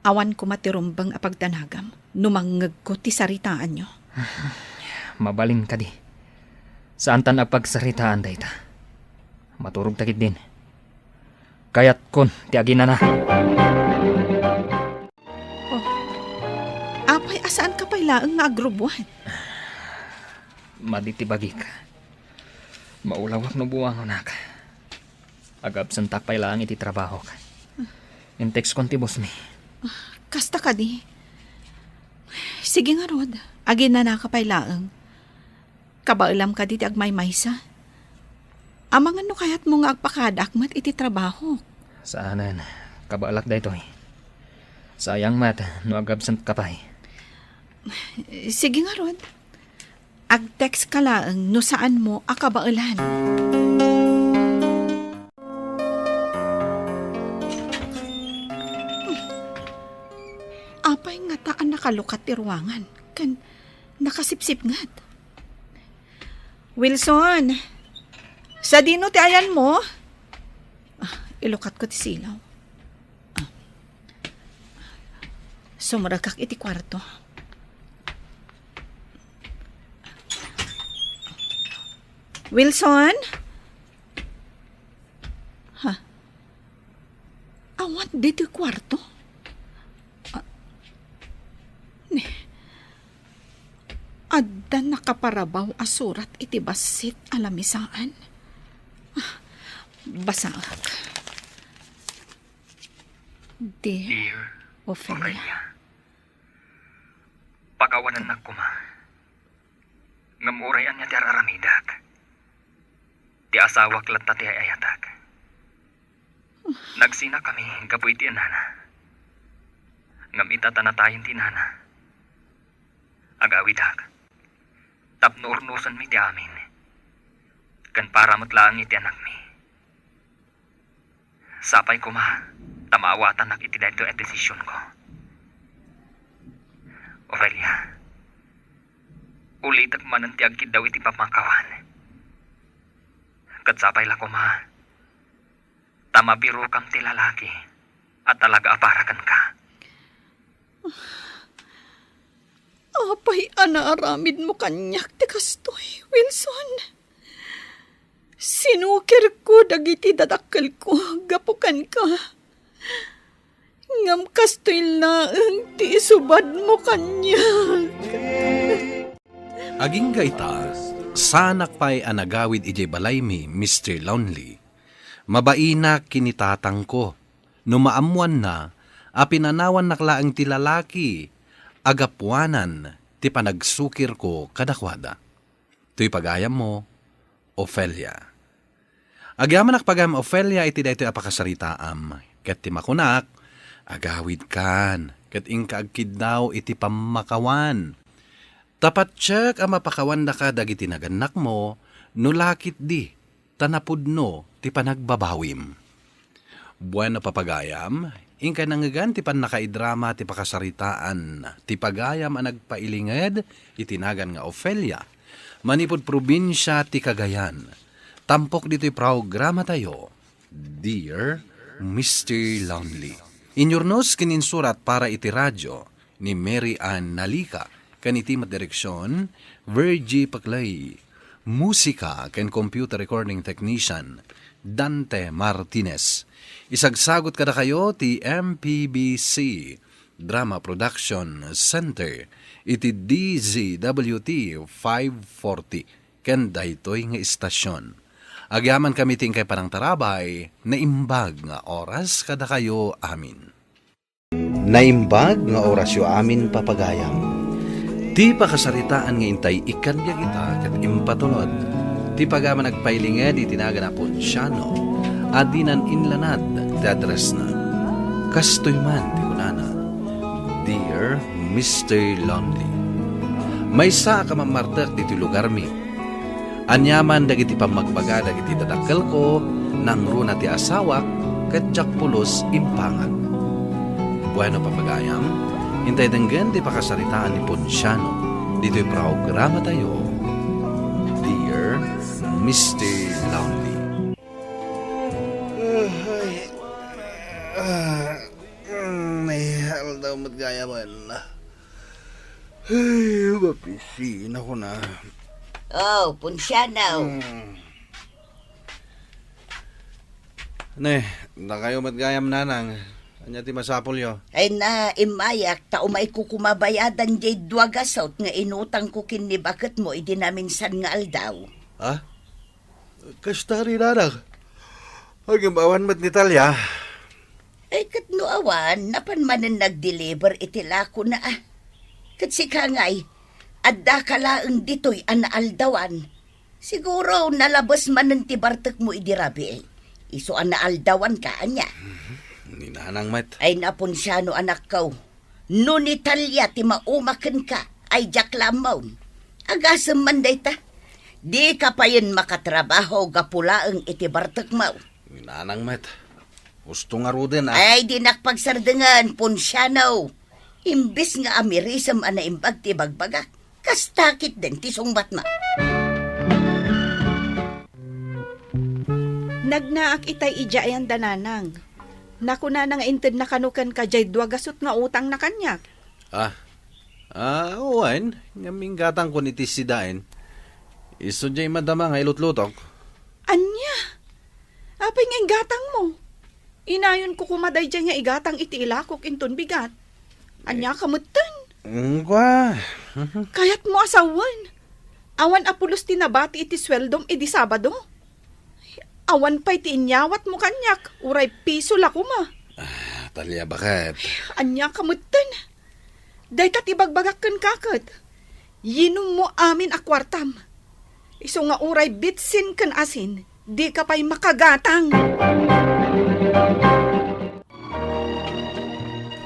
awan koma ti rumbeng a pagdanagam no mangngegko ti saritaanyo. Mabalin kadi. Saantan a pagsaritaan dayta. Maturogta ketdin. Kayatkon ti aginana. Oh, apay a saanka pay laeng nga agrubbuan? Madi ti bagik. Maulawak no buangonak. Agabsentak pay laeng iti trabahok. In-textkon ti bossmi. Kasta kadi? Sige ngarud, aginanaka pay laeng. Kabaelam kadi ti agmaymaysa? Amangan no kayatmo nga agpakadaak met iti trabahok. Saanen, kabaelak daytoy. Sayang met no agabsentka pay. Sige ngarud. Ag-text ka laeng no saanmo a kabaelan. Apay ngata a nakalukat ti ruangan ken nakasipsipnget? Wilson, sadino ti ayanmo? Ah, ilukatko ti silaw. Ah. Sumrekak iti kuarto. Wilson? Ha? Awan ditoy kuarto? Ah, ne. Adda nakaparabaw a surat iti bassit a lamisaan. Ah, basaak. Dear Dear Ophelia. Ophelia. Pakawanennak koma. Ngem uray ania ti ar-aramidek, ti asawak latta ti ay-ayatek. Nagsinakami gapu iti inana. Ngem ita ta natayen ti inana, agawidak tapno urnosenmi ti amin, ken para met laeng iti anakmi. Sapay koma ta maawatannak iti daytoy a desisionko. Ophelia, ulitek manen ti agkiddaw iti pammakawan. Ket sapay la koma ta mabirokam ti lalaki a talaga a para kenka. Apay a naaramidmo kaniak ti kastoy, Wilson? Sinukirko dagiti dadakkelko gapu kenka. Ngem kastoy laeng ti isubadmo kaniak. Agingga ita, saanak pay a nagawid idiay balaymi, Mister Lonely. Mabainak ken ni tatangko no maammoanna a pinanawannak laeng ti lalaki a gapuanan ti panagsukirko kadakuada. Toy pagayammo, Ophelia. Agyamanak pagayam, Ophelia, iti daytoy a pakasaritaam, ket ti makunak, agawidkan, ket inka agkiddaw iti pammakawan. Ta patiek a mapakawandaka dagiti nagannakmo no lakitdi ta napudno ti panagbabawim. Bueno, papagayam, inkay nangngegan ti pannakaidrama ti pakasaritaan ti pagayam a nagpailinged iti nagan nga Ofelia, manipud probinsia ti Cagayan. Tampok ditoy programatayo, Dear Mister Lonely. Inyurnos ken insurat para iti radio ni Mary Ann Nalica, ken iti met direksion, Virgie Paclay. Musika ken computer recording technician, Dante Martinez. Isagsagut kadakayo ti M P B C Drama Production Center iti D Z W T five forty ken daytoy nga istasion. Agyamankami ti inkay panangtarabay, naimbag nga oras kadakayo amin. Naimbag nga orasyo amin, papagayam. Ti pakasaritaan nga intay ikkan biag ita ket impatulod ti pagayam a nagpailinged iti nagan a Ponciano a dinan inlanad ti addressna. Kastoy man ti kunana, Dear Mister Lonely, maysaak a mammartek ditoy lugarmi. Aniaman dagiti pammagbaga dagiti dadakkelko, nangruna ti asawak, ket diak pulos impangag. Bueno, papagayam, intay denggen ti pakasaritaan ni Ponciano ditoy programatayo, Dear Mister Lonely. Ay, ah, mm, ay, aldaw met gayamen. Ay, mapisin ako na. Oh, Ponciano. Hmm. Ne, dakayo met gayam, nanang. Ania ti masapulyo? Ay na, immayak, ta umayko kumabayadan diay dua gasut nga inutangko ken ni baketmo idi naminsan nga aldaw. Ha? Kasta ni nanang? Ay, ngem awan met ni Talia. Ay, ket no awan, napan manen nag-deliver iti lakona, a. Ket sika ngay, addaka laeng ditoy a naaldawan. Siguro, nalabes manen ti bartekmo idi rabii. Isu a naaldawanka, ania? Ni Nanang met. Ay, Naponciano, anakko. No ni Talia ti mauma kenka, ay diak la ammo. Agasem man dayta. Dika payen makatrabaho gapu laeng iti bartekmo. Ni Nanang met. Husto ngaruden, a. Ay, dinak pagsardengen, Ponciano. Imbes nga amirisem a naimbag ti bagbagak, kasta ketdin ti sungbatmo. Nagnaak itay idiay a Nanang. Nakunana nga intedna kano kenka diay dua gasut nga utangna kaniak. Ah. Ah, wen, ngem inggatangkon iti sidaen. Isu diay madama nga ilutlutok. Ania? Apay nga inggatangmo? Inayonko koma daydiay nga igatang iti ilakok inton bigat. Ania ka metten? Ngwa. Kayatmo a sawen? Awan a pulos ti nabati iti sueldom idi Sabado? Awan pay ti inyawatmo kaniak, uray piso la koma. Ah, Talia, baket. Ania ka metten? Dayta ti bagbagak kenka ket. Yinummo amin a kuartam. Isu nga uray bitsin ken asin, dika pay makagatang.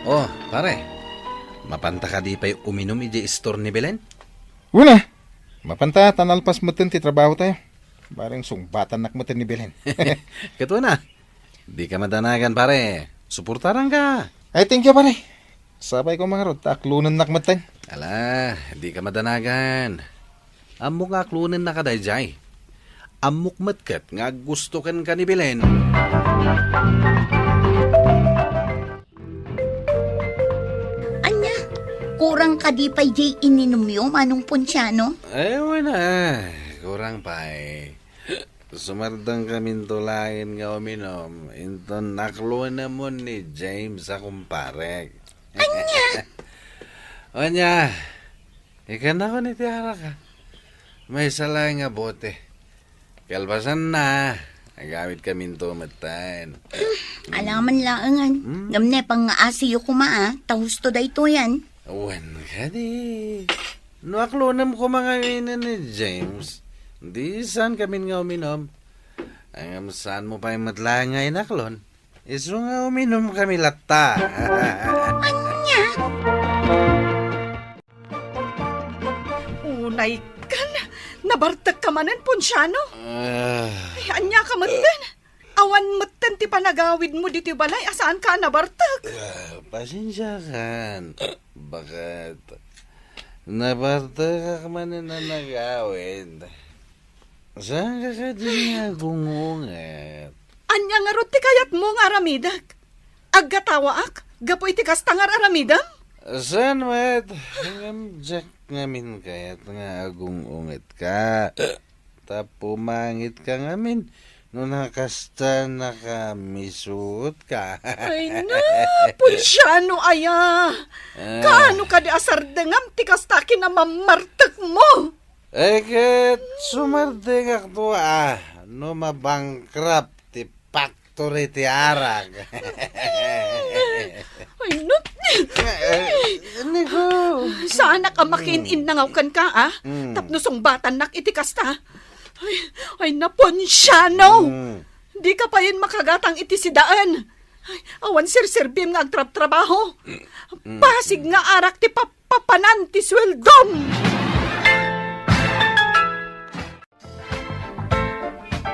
Oh, pare. Mapanta kadi pay uminum idiay istor ni Belen? Wen a. Mapanta, ta nalpas metten ti trabahotayo. Bareng sungbatannak metten ni Belen. Ket wen a. Dika madanagan, pare. Suportaranka. Ay, thank you, pare. Sapay koma ngarud ta aklonennak metten. Ala, dika madanagan. Ammok nga aklonennaka daydiay. Ammok met ket nga aggusto kenka ni Belen. Ania, kurang kadi pay diay ininumyo, Manong Ponciano? Ay, wen a. Kurang pay. Sumardengkaminto laeng nga uminum, inton aklonemon ni James a kumparek. Ania? Ania, ikannakon iti arak, a. Maysa laeng nga bote. Kalpasanna, agawidkaminto metten. Alaman laengen. Hmm? Ngem ne, pangngaasiyo koma, a, ta husto daytoyen. Wen kadi. No aklonem koma ngamin ni James, di saankamin nga uminum. Ngem saanmo pay met laeng nga inaklon. Isu nga uminumkami latta. Ania? Unay kan, nabartekka manen, Ponciano? Ah. Ay, ania ka metten? Awan metten ti panagawidmo ditoy balay a saanka a nabartek. Ah, pasensiakan. Baket. Nabartekak manen a nagawid. Saanka kadi nga agung-unget? Ania ngarud ti kayatmo nga aramidek? Aggatawaak gapu iti kasta nga ar-aramidem? Saan met, ngem diak ngamin kayat nga agung-ungetka. Ta pumangitka ngamin no nakasta nakamisuotka. Ay na, Ponciano aya! Ah. Kaano kadi a sardengam ti kasta kinamammartekmo? Eh, ket sumardengakto a no mabankrupt ti factory ti arak. Ay, no. Eh, eh, Nico. Saanak a makiin-innangaw kenka, a? Mm. Tapno sungbatannak iti kasta. Ay, ay, Naponciano! Mm. Dika payen makagatang iti sidaen. Ay, awan serserbim nga agtrabtrabaho. Mm. Pasig nga arak ti pap- papanan ti sueldom.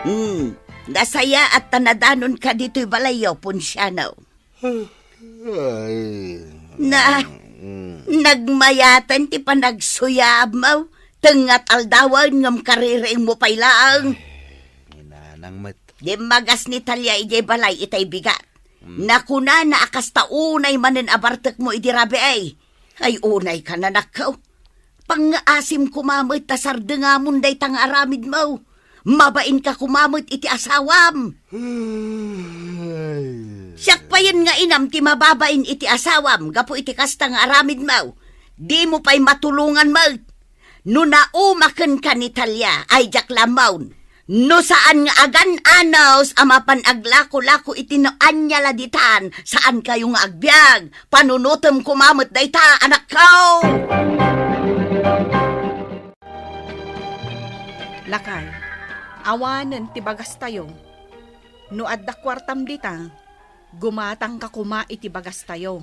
Hmm, nasayaat ta nadanonka ditoy balayyo, Ponciano. Ay. Na, mm. Nagmayaten ti panagsuyaabmo, tengngat aldawen ngem kaririingmo pay laeng. Ay, inanang met. Dimmagas ni Talia idiay balay itay bigat. Hmm. Nakunana a kasta unay manen a bartekmo idi rabii. Ay, unayka, nanakko. Pangngaasim koma met ta sardengamon dayta nga aramidmo. Mabainka koma met iti asawam. Ay. Siak payen nga inam ti mababain iti asawam gapu iti kasta nga aramidmo. Dimo pay matulongan met. No nauma kenka ni Talia, ay diak la ammo. No saan nga agan-anos a mapan aglako-lako iti no ania la ditan, saan kayo nga agbiag. Panunotem koma met dayta, anakko! Lakay, awanen ti bagastayo. No adda kuartam dita, gumatangka koma iti bagastayo.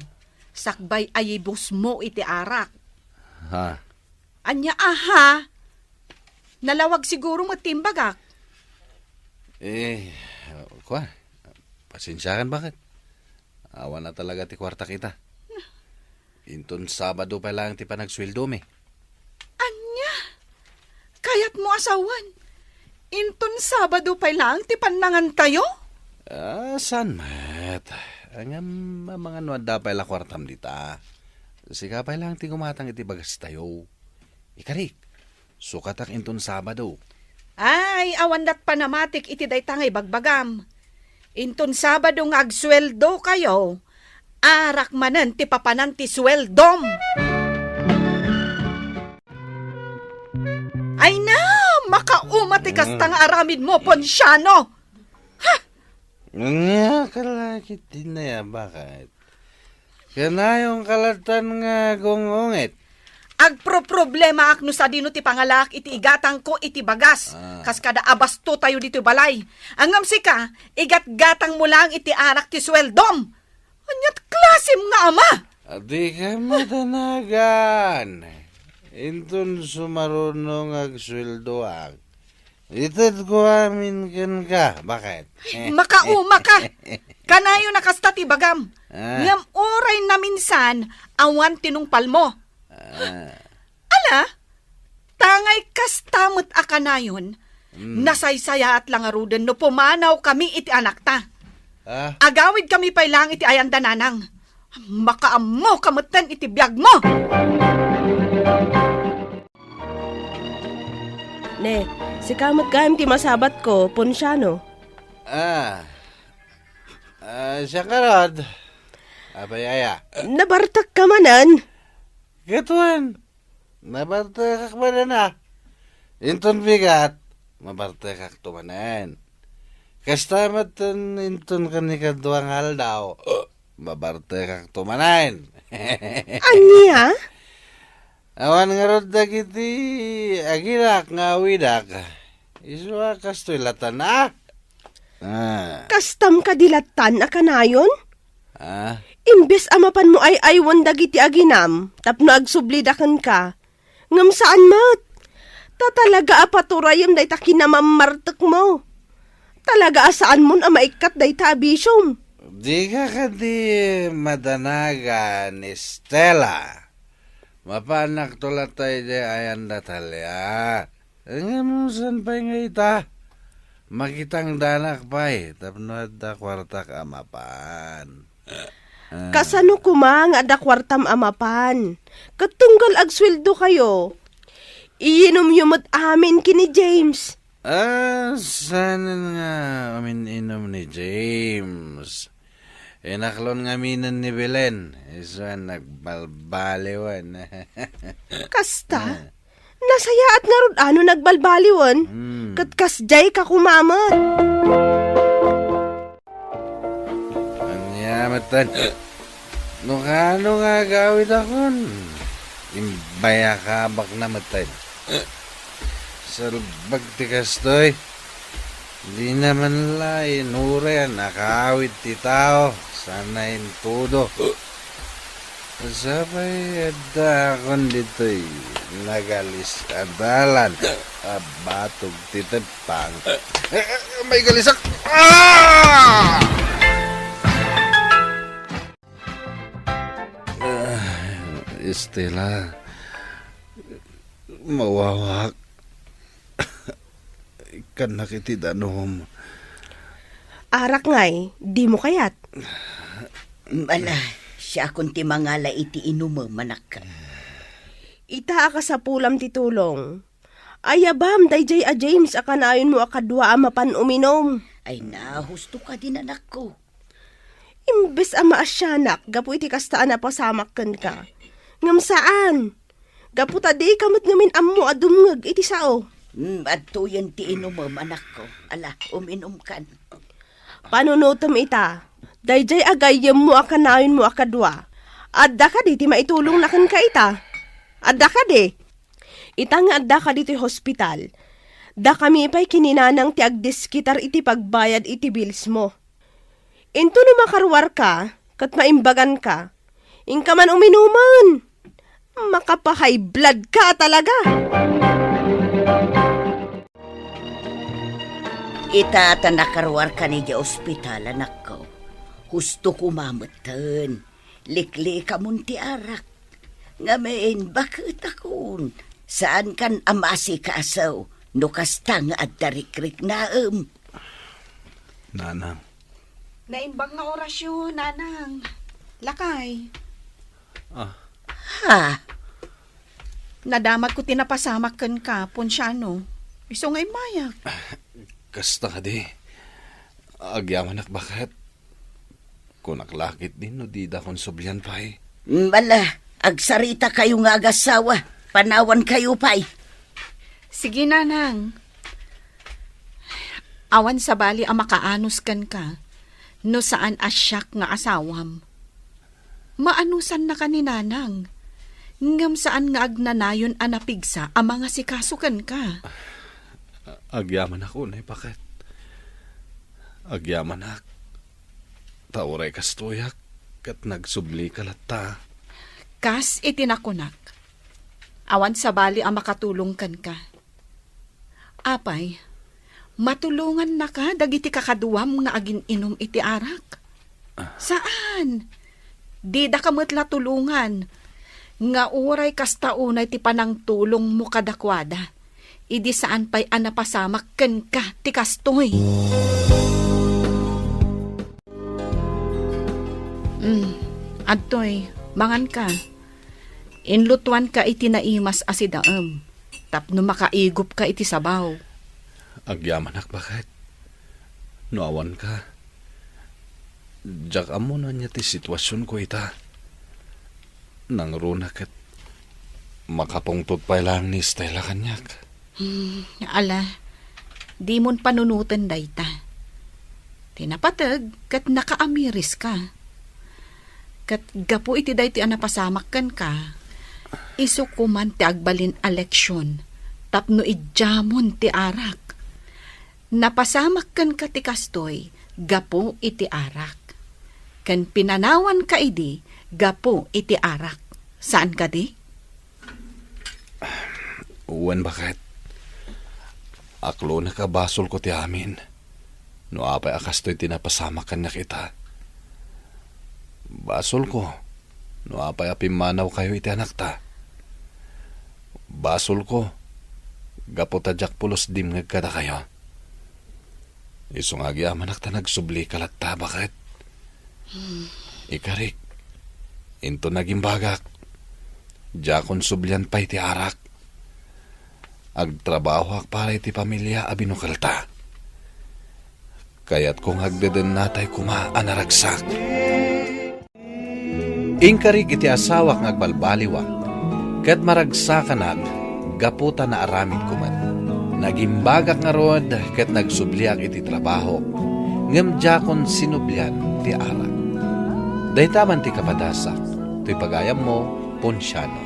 Sakbay a ibusmo iti arak. Ha? Ania, aha? Nalawag siguro met ti imbagak. Eh, kua, pasensiakan, baket. Awan na talaga ti kuartak ita. Inton Sabado pay laeng ti panagsueldomi. Ania? Kayatmo a sawen? Inton Sabado pay laeng ti pannangantayo? Ah, saan met? Ngem, amangan no adda pay la kuartam dita. Sika pay laeng ti gumatang iti bagastayo. Ikarik, sukatak inton Sabado. Ay, awan dat panamatik iti dayta nga ibagbagam. Inton Sabado nga agsueldokayo, arak manen ti papanan ti sueldom. Ay na, makauma ti kasta nga aramidmo, Ponciano. Ha? Ania ka la ketdi, a, baket? Kanayon ka lattan nga gung-ungit. Agproproblemaak no sadino ti pangalaak iti igatangko iti bagas, ah, kas kada abastotayo ditoy balay. Ngem sika, igatgatangmo laeng iti arak ti sueldom. Aniat klasem nga ama? Adika madanagan. Inton sumaruno nga agsueldoak, itedko amin kenka. Baket? Makauma ka. Kanayon a kasta ti bagam. Ah. Ngem uray naminsan, awan tinungpalmo. Ah. Ala, tangay kasta met a kanayon, mm, nasaysayaat la ngaruden no pumanawkami iti anakta. Ah? Agawidkami pay laeng iti ayan da nanang. Makaammoka metten iti biagmo! Ne, sika met gayam ti masabatko, Ponciano. Ah. Ah, siak ngarud. Apay aya? Nabartekka manen? Ket wen, nabartekak manen a. Inton bigat, mabartekakto manen. Kasta met inton kanikadua nga aldaw, mabartekakto manen. Ania? Awan ngarud dagiti aginak nga awidak. Isu a kastoy lattan a. Ah. Kastam kadi lattan a kanayon? Ah? Imbes a mapanmo ay-aywen dagiti aginam tapno agsublida kenka, ngem saan met. Ta talaga a paturayem dayta kinamammartekmo. Talaga a saanmon a maikkat dayta a bisiom. Dika kadi madanagan, Estela. Mapaannakto latta idiay ayan da Talia. Ngem saan pay nga ita? Makitangdanak pay tapno adda kuartak a mapan. Ah. Kasano koma nga adda kuartam a mapan? Ket tunggal agsueldokayo, iyinomyo met amin ken ni James. Ah, saanen nga umin-inom ni James. Inaklon ngaminen ni Belen, isu a nagbalbaliwen. Kasta? Ah. Nasayaat ngarud a no nagbalbaliwen, hmm, ket kasdiay ka koma met. Ania metten? No kaano nga agawidakon, imbayakabakna metten. Salbag ti kastoy. Dina man la inuray a nakaawid ti tao sana intudo. Sapay addaakon ditoy nagalis a dalan a batog ti teppang. Eh, eh, maigalisak! Ah! Ah, Estela, mawawak. Ikkannak iti danum. Arak ngay, dimo kayat? Ala, siakon ti mangala iti inumem, anak. Ita a kasapulam ti tulong. Ayabam daydiay a James a kanayonmo a kadua a mapan uminom. Ay, nahusto kadi, anakko. Imbes a maasianak gapu iti kasta a napasamak kenka, ngem saan. Gapu ta dika met ngamin ammo a dumngeg iti sao. Mm, adtoyen ti inumem, anakko. Ala, uminumkan. Panunotem ita, daydiay a gayyemmo a kanayonmo a kadua, adda kadi ti maitulongna kenka ita? Adda kadi? Ita nga addaka ditoy hospital, dakami pay ken ni Nanang ti agdiskitar iti pagbayad iti billsmo. Into no makaruarka ket maimbaganka, inka man uminumen. Makapa-high blood ka talaga. Ita ta nakaruarkan idiay ospital, anakko. Husto koma metten. Liklikamon ti arak. Ngamin, baketakon. Saankan a maasikaso no kasta nga adda rikriknaem. Nanang. Naimbag nga orasyo, Nanang. Lakay. Ah. Ha? Nadamagko ti napasamak kenka, Ponciano. Isu nga immayak. Kasta kadi. Agyamanak baket. Kunak la ketdi no didakon sublian pay. Mm, ala, agsaritakayo nga agasawa. Panawankayo pay. Sige, Nanang. Awan sabali a makaanus kenka no saan a siak nga asawam. Maanusannaka ni Nanang, ngem saan nga agnanayon a napigsa a mangasikaso kenka. Agyamanak unay, baket. Agyamanak. Ta uray kastoyak, ket nagsublika latta. Kas iti nakunak, awan sabali a makatulong kenka. Apay, matulongannaka dagiti kakaduam nga agin-inum iti arak? Ah. Saan? Didaka met la tulongan, nga uray kasta unay ti panangtulongmo kadakuada, idi saan pay a napasamak kenka ti kastoy. Mm, adtoy, manganka. Inlutoanka iti naimas a sidaem tapno makaigupka iti sabaw. Agyamanak, baket. No awanka, diak ammo no ania ti situasionko ita. Nangruna ket makapungtot pay laeng ni Stella kaniak. Hmm, ala, dimon panunoten dayta. Ti napateg ket nakaamiriska. Ket gapu iti daytoy a napasamak kenka, isu koman ti agbalin a leksion tapno idiamon ti arak. Napasamak kenka ti kastoy gapu iti arak. Ken pinanawanka idi gapu iti arak. Saan kadi? Wen, baket. Aklonek a basolko ti amin. No apay a kastoy ti napasamak kaniak ita. Basolko no apay a pimmanawkayo iti anakta. Basolko gapu ta diak pulos dimngeg kadakayo. Isu nga agyamanak ta nagsublika latta, baket. Ikarik, inton nagimbagak, diakon sublian pay ti arak. Agtrabahoak para iti pamilia a binukelta. Kayatko nga agdedennatay koma a naragsak. Inkarik iti asawak nga agbalbaliwak, ket maragsakanak gapu ta naaramidko met. Nagimbagak ngarud ket nagsubliak iti trabahok, ngem diakon sinublian ti arak. Dayta man ti kapadasak, toy pagayammo, Ponciano.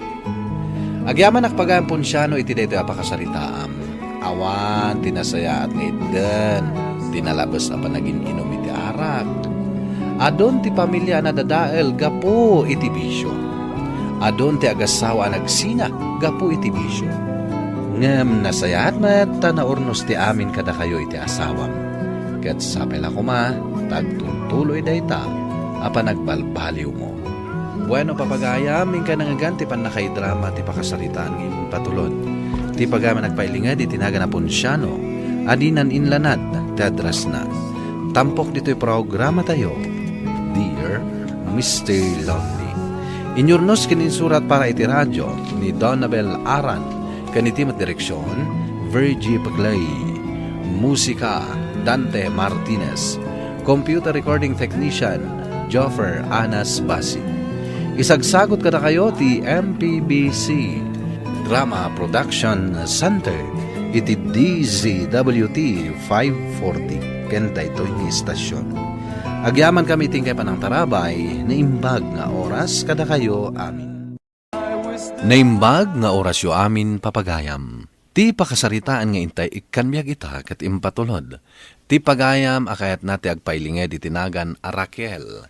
Agyamanak pagayam Ponciano iti daytoy a pakasaritaam. Awan ti nasayaat nga itden ti nalabes a panagin-inum iti arak. Adun ti pamilia a nadadael gapu iti bisio. Adun ti agasawa a nagsina gapu iti bisio. Ngem nasayaat met ta naurnos ti amin kadakayo iti asawam. Ket sapay la koma ta agtultuloy dayta a panagbalbaliwmo. Bueno, papagayam, inka nangngegan ti pannakaidrama ti pakasaritaan nga impatulod. Ti pagayam a nagpailinged iti nagan a Ponciano, a dinan inlanad ti addressna. Tampok ditoy programatayo, Dear Mister Lonely. Inyurnos ken insurat para iti radio ni Donabel Aran, ken iti met direksion, Virgie Peclay. Musika, Dante Martinez. Computer recording technician, Joffer Anas Basi. Isagsagut kadakayo ti M P B C Drama Production Center iti D Z W T five forty ken daytoy nga istasyon. Agyamankami iti inkay panangtarabay, naimbag nga oras kadakayo amin. Naimbag nga orasyo amin, papagayam. Ti pakasaritaan nga intay ikkan biag ita ket impatulod ti pagayam a kayatna ti agpailinged iti nagan a Raquel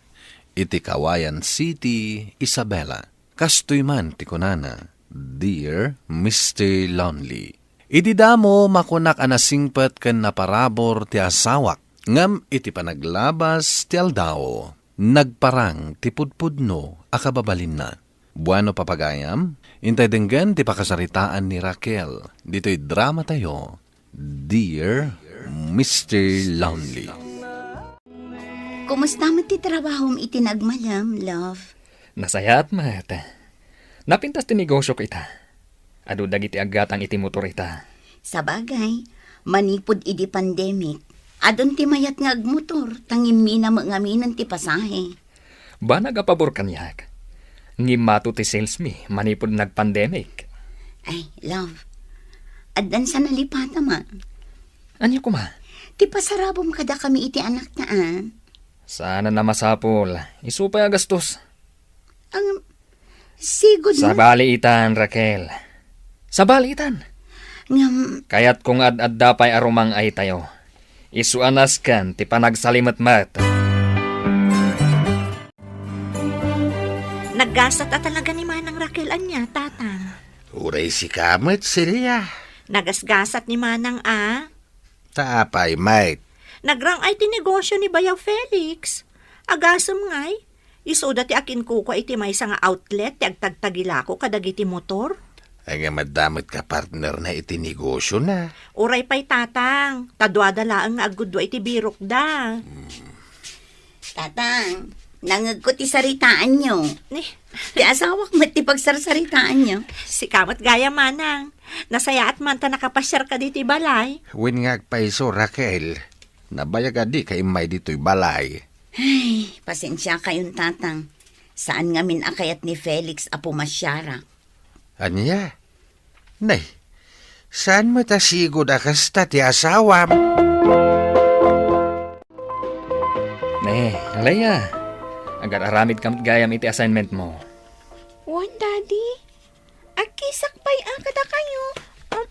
iti Cauayan City, Isabela. Kastoy man ti kunana, "Dear Mister Lonely, idi damo makunak a nasingpet ken naparabur ti asawak, ngem iti panaglabas ti aldaw, nagparang ti pudpudno a kababalinna." Bueno, papagayam, intay denggen ti pakasaritaan ni Raquel ditoy dramatayo, Dear Mister Lonely. Kumusta met ti trabahom iti nagmalem, love? Nasayaat met. Napintas ti negosyok ita. Adu dagiti aggatang iti motor ita. Sabagay, manipud idi pandemic, adun ti mayat nga agmotor, ta ngimmina met ngaminen ti pasahe. Banag a pabor kaniak. Ngimmato ti sales mi manipud nag-pandemic. Ay, love, addan sa nalipatam a. Ania koma? Ti pasarabom kadakami iti anakta a. Saan a masapul. Isu pay a gastos. Ang sigud na. Sabali itan, Raquel. Sabali itan. Ngem. Kayatko nga ad-adda pay a rumang-aytayo. Isu a nasken ti panagsalimetmet. Naggasat a talaga ni Manang Raquel ania, Tatang? Uray sika met, Celia. Nagasgasat ni Manang a. Ta apay met? Nagrang-ay ti negosyo ni Bayaw Felix. Agasem ngay, isuda ti akinkukua iti maysa nga outlet ti agtagtagilako kadagiti motor. Ay, nga madamot ka partner na iti negosyo na. Uray pay, Tatang, ta duada laeng nga aggudua iti birokda. Hmm. Tatang, nangegko ti saritaanyo. Ni? Ti asawak met ti pagsarsaritaanyo. Sika met gayam, Manang. Nasayaat man ta nakapasiarka ditoy balay. Wen nga agpayso, Raquel. Nabayag a dika immay ditoy balay. Ay, pasensiakayon, Tatang. Saan ngamin a kayat ni Felix a pumasiarak. Ania? Nay, saan met a sigud a kasta ti asawam? Ne, Leia, agar-aramid ka met gayam iti assignment mo. Wen, Daddy. Agkisak pay a kadakayo. Um,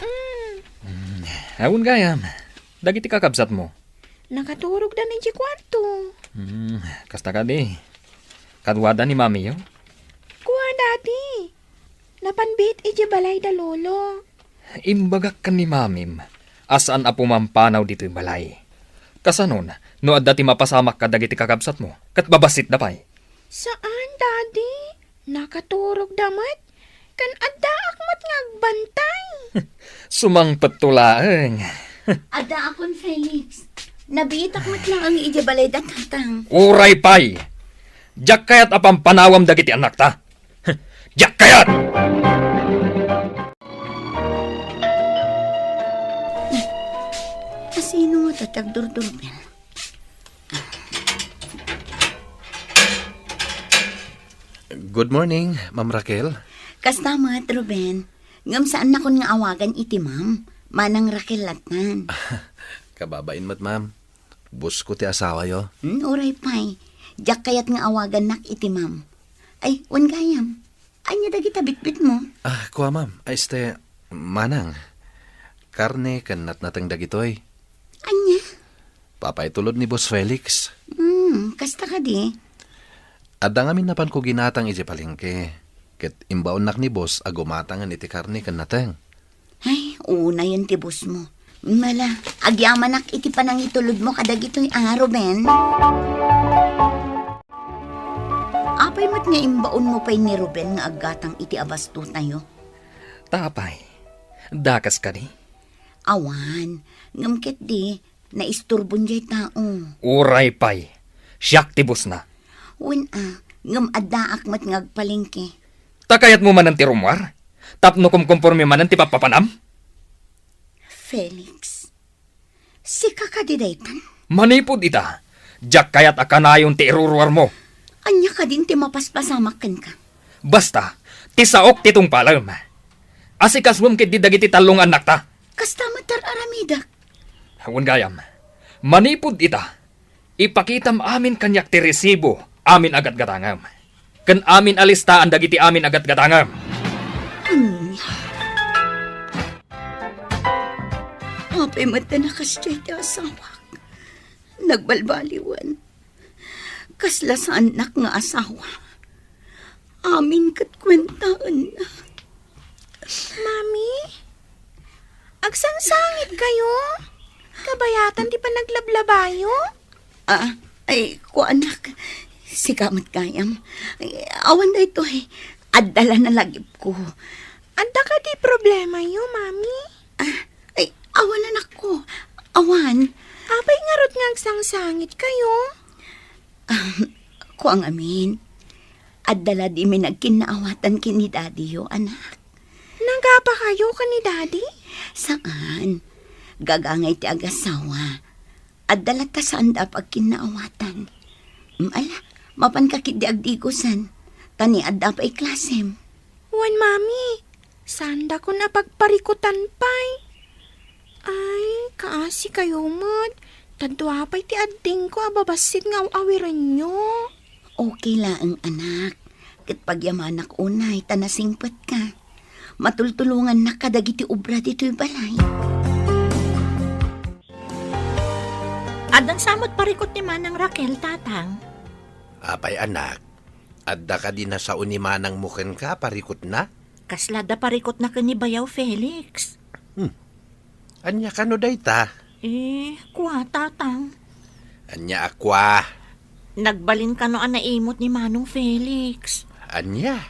mm. Mm, awan gayam. Dagiti kakabsat mo. Nakaturogda idiay kuarto. Hmm, kasta kadi. Kaduada ni mamiyo? Kua, Daddy. Napan biit idiay balay da Lolo. Imbagak ken ni mamim a saan a pumampanaw ditoy balay. Kasanon, no adda ti mapasamak kadagiti kakabsatmo, ket babassitda pay? Saan, Daddy. Nakaturogda met. Ken addaak met nga agbantay. Sumangpetto laeng. Addaakon, Felix. Nabiitak met laeng idiay balay da Tatang. Uray pay! Diak kayat a pampanawam dagiti annakta. Diak kayat! Asino nga tatagdurdurben? Good morning, Ma'am Raquel. Kasta met, Ruben. Ngem saannakon nga awagan iti ma'am. Manang Raquel lattan. Kababain met, ma'am. Boss ko ti asawayo. Hmm, uray pay. Diak kayat nga awagannak iti ma'am. Ay, wen gayam. Ania dagita bitbitmo? Ah, kua, ma'am. Ay, este, manang. Karne ken natnateng dagitoy. Ania? Papaitulod ni Boss Felix. Hmm, kasta kadi? Adda ngamin napanko ginatang idiay palengke, ket imbaonnak ni Boss a gumatangen iti karne ken nateng. Ay, unayen ti boss mo. Mala, agyamanak iti panangitulodmo kadagitoy a, Ruben. Apay met nga imbaonmo pay ni Ruben nga aggatang iti abastotayo? Ta apay, dakes kadi? Awan, ngem ketdi, naisturbon diay tao. Uray pay, siak ti bossna. Wen a, ngem addaak met nga agpalengke. Ta kayatmo manen ti rummuar? Tapno kumkomporme manen ti pappapanam? Felix, sika kadi daytan? Manipud ita, diak kayat a kanayon ti iruruarmo. Ania kadin ti mapaspasamak kenka? Basta, ti saok ti tungpalem. Asikasuem ketdi dagiti tallo nga annakta. Kasta met ti ar-aramidek. Wen gayam, manipud ita, ipakitam amin kaniak ti resibo amin a gatgatangem, ken amin a listaan dagiti amin a gatgatangem. Hmm. Apay met ta nakasdiay ti asawak. Nagbalbaliwen. Kasla saannak nga asawa. Amin ket kuentaenna. Mami, agsangsangit kayo? Kabayatan ti panaglablabayo? Ah, ay, kuanak. Sika met gayam. Ay, awan daytoy. Adda la nalagipko. Adda kadi problemayo, Mami? Ah, ay, awan, anakko. Awan. Apay ngarud nga agsangsangit kayo? Ah, kua ngamin. Adda la di mi nagkinnaawatan ken ni Daddy yo, anak. Nagapa kayo ken ni Daddy? Saan. Gagangay ti agasawa. Adda latta saanda a pagkinnaawatan. Mm, ala, mapanka ketdi agdigosen. Ta ni adda pay klasem. Wen, Mami, saandakon a pagparikutan pay. Ay, kaasi kayo met. Ta dua pay ti addingko a babassit nga aw-awirenyo. Okay laeng, anak. Ket pagyamanak unay ta nasingpetka. Matultulongannak kadagiti obra ditoy balay. Addan sa met parikut ni Manang Raquel, Tatang? Apay, anak, adda kadi nasao ni manangmo kenka a parikutna? Kasla adda parikutna ken ni Bayaw Felix. Hmm. Ania kano dayta? Eh, kua, Tatang. Ania a kua? Nagbalin kano a naimut ni Manong Felix. Ania?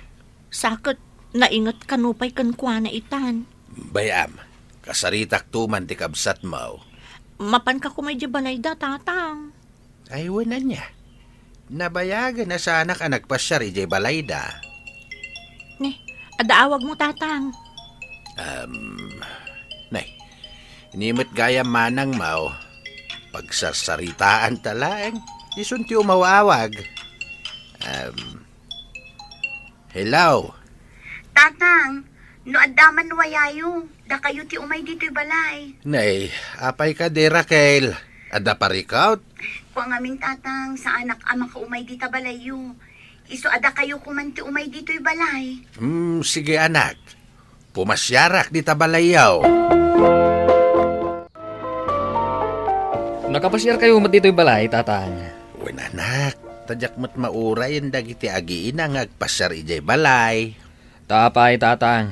Sa ket nainget kano pay kenkuana itan. Bay-am, kasaritakto man ti kabsatmo. Mapanka koma idiay balayda, Tatang? Ay, wen, ania. Nabayagen a saanak a nagpasiar idiay balayda. Ne, adda awagmo, Tatang. Um, nay, ni met gayam manangmo, pagsarsaritaanta laeng, isun ti umaw-awag. Um, hello? Tatang, no adda man wayayo, dakayo ti umay ditoy balay. Nay, apay kadi, Raquel? Adda parikut? Kua ngamin, Tatang, saanak a makaumay dita balayyo. Isu a dakayo koman ti umay ditoy balay. Hmm, sige, anak. Pumasiarak dita balayyo. Nakapasiarkayo met ditoy balay, Tatang? Wen, anak. Ta diak met maurayen dagiti agiina nga agpasiar idiay balay. Ta apay, Tatang?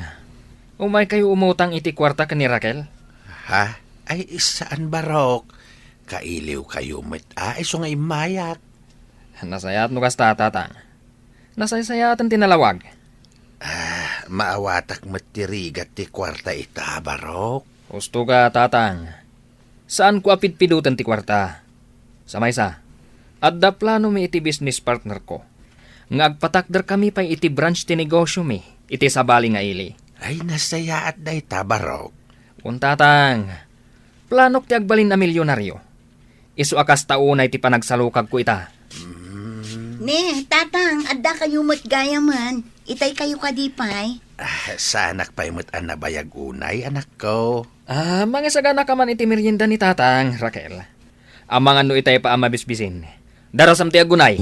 Umaykayo umutang iti kuarta ken ni Raquel? Ha? Ay, saan, barok. Kailiwkayo met a, isu nga immayak. Nasayaat no kasta, Tatang. Nasaysayaaten ti nalawag. Ah, maawatak met ti rigat ti kuarta ita, barok. Husto ka, Tatang. Saanko a pidpidoten ti kuarta. Sa maysa, adda planomi iti business partnerko nga agpatakderkami pay iti branch ti negosyomi iti sabali nga ili. Ay, nasayaat dayta, barok. Wen, Tatang, planok ti agbalin a milyonaryo. Isu a kasta unay ti panagsalukagko ita. Mm. Ne, Tatang, adda kayo met gayamen. Itay kayo kadi pay? Ah, saanak pay met a nabayag unay, anakko. Ah, mangisagana ka man iti merienda ni Tatang, Raquel. Amangan no itay pa a mabisbisin. Darasam ti agunay.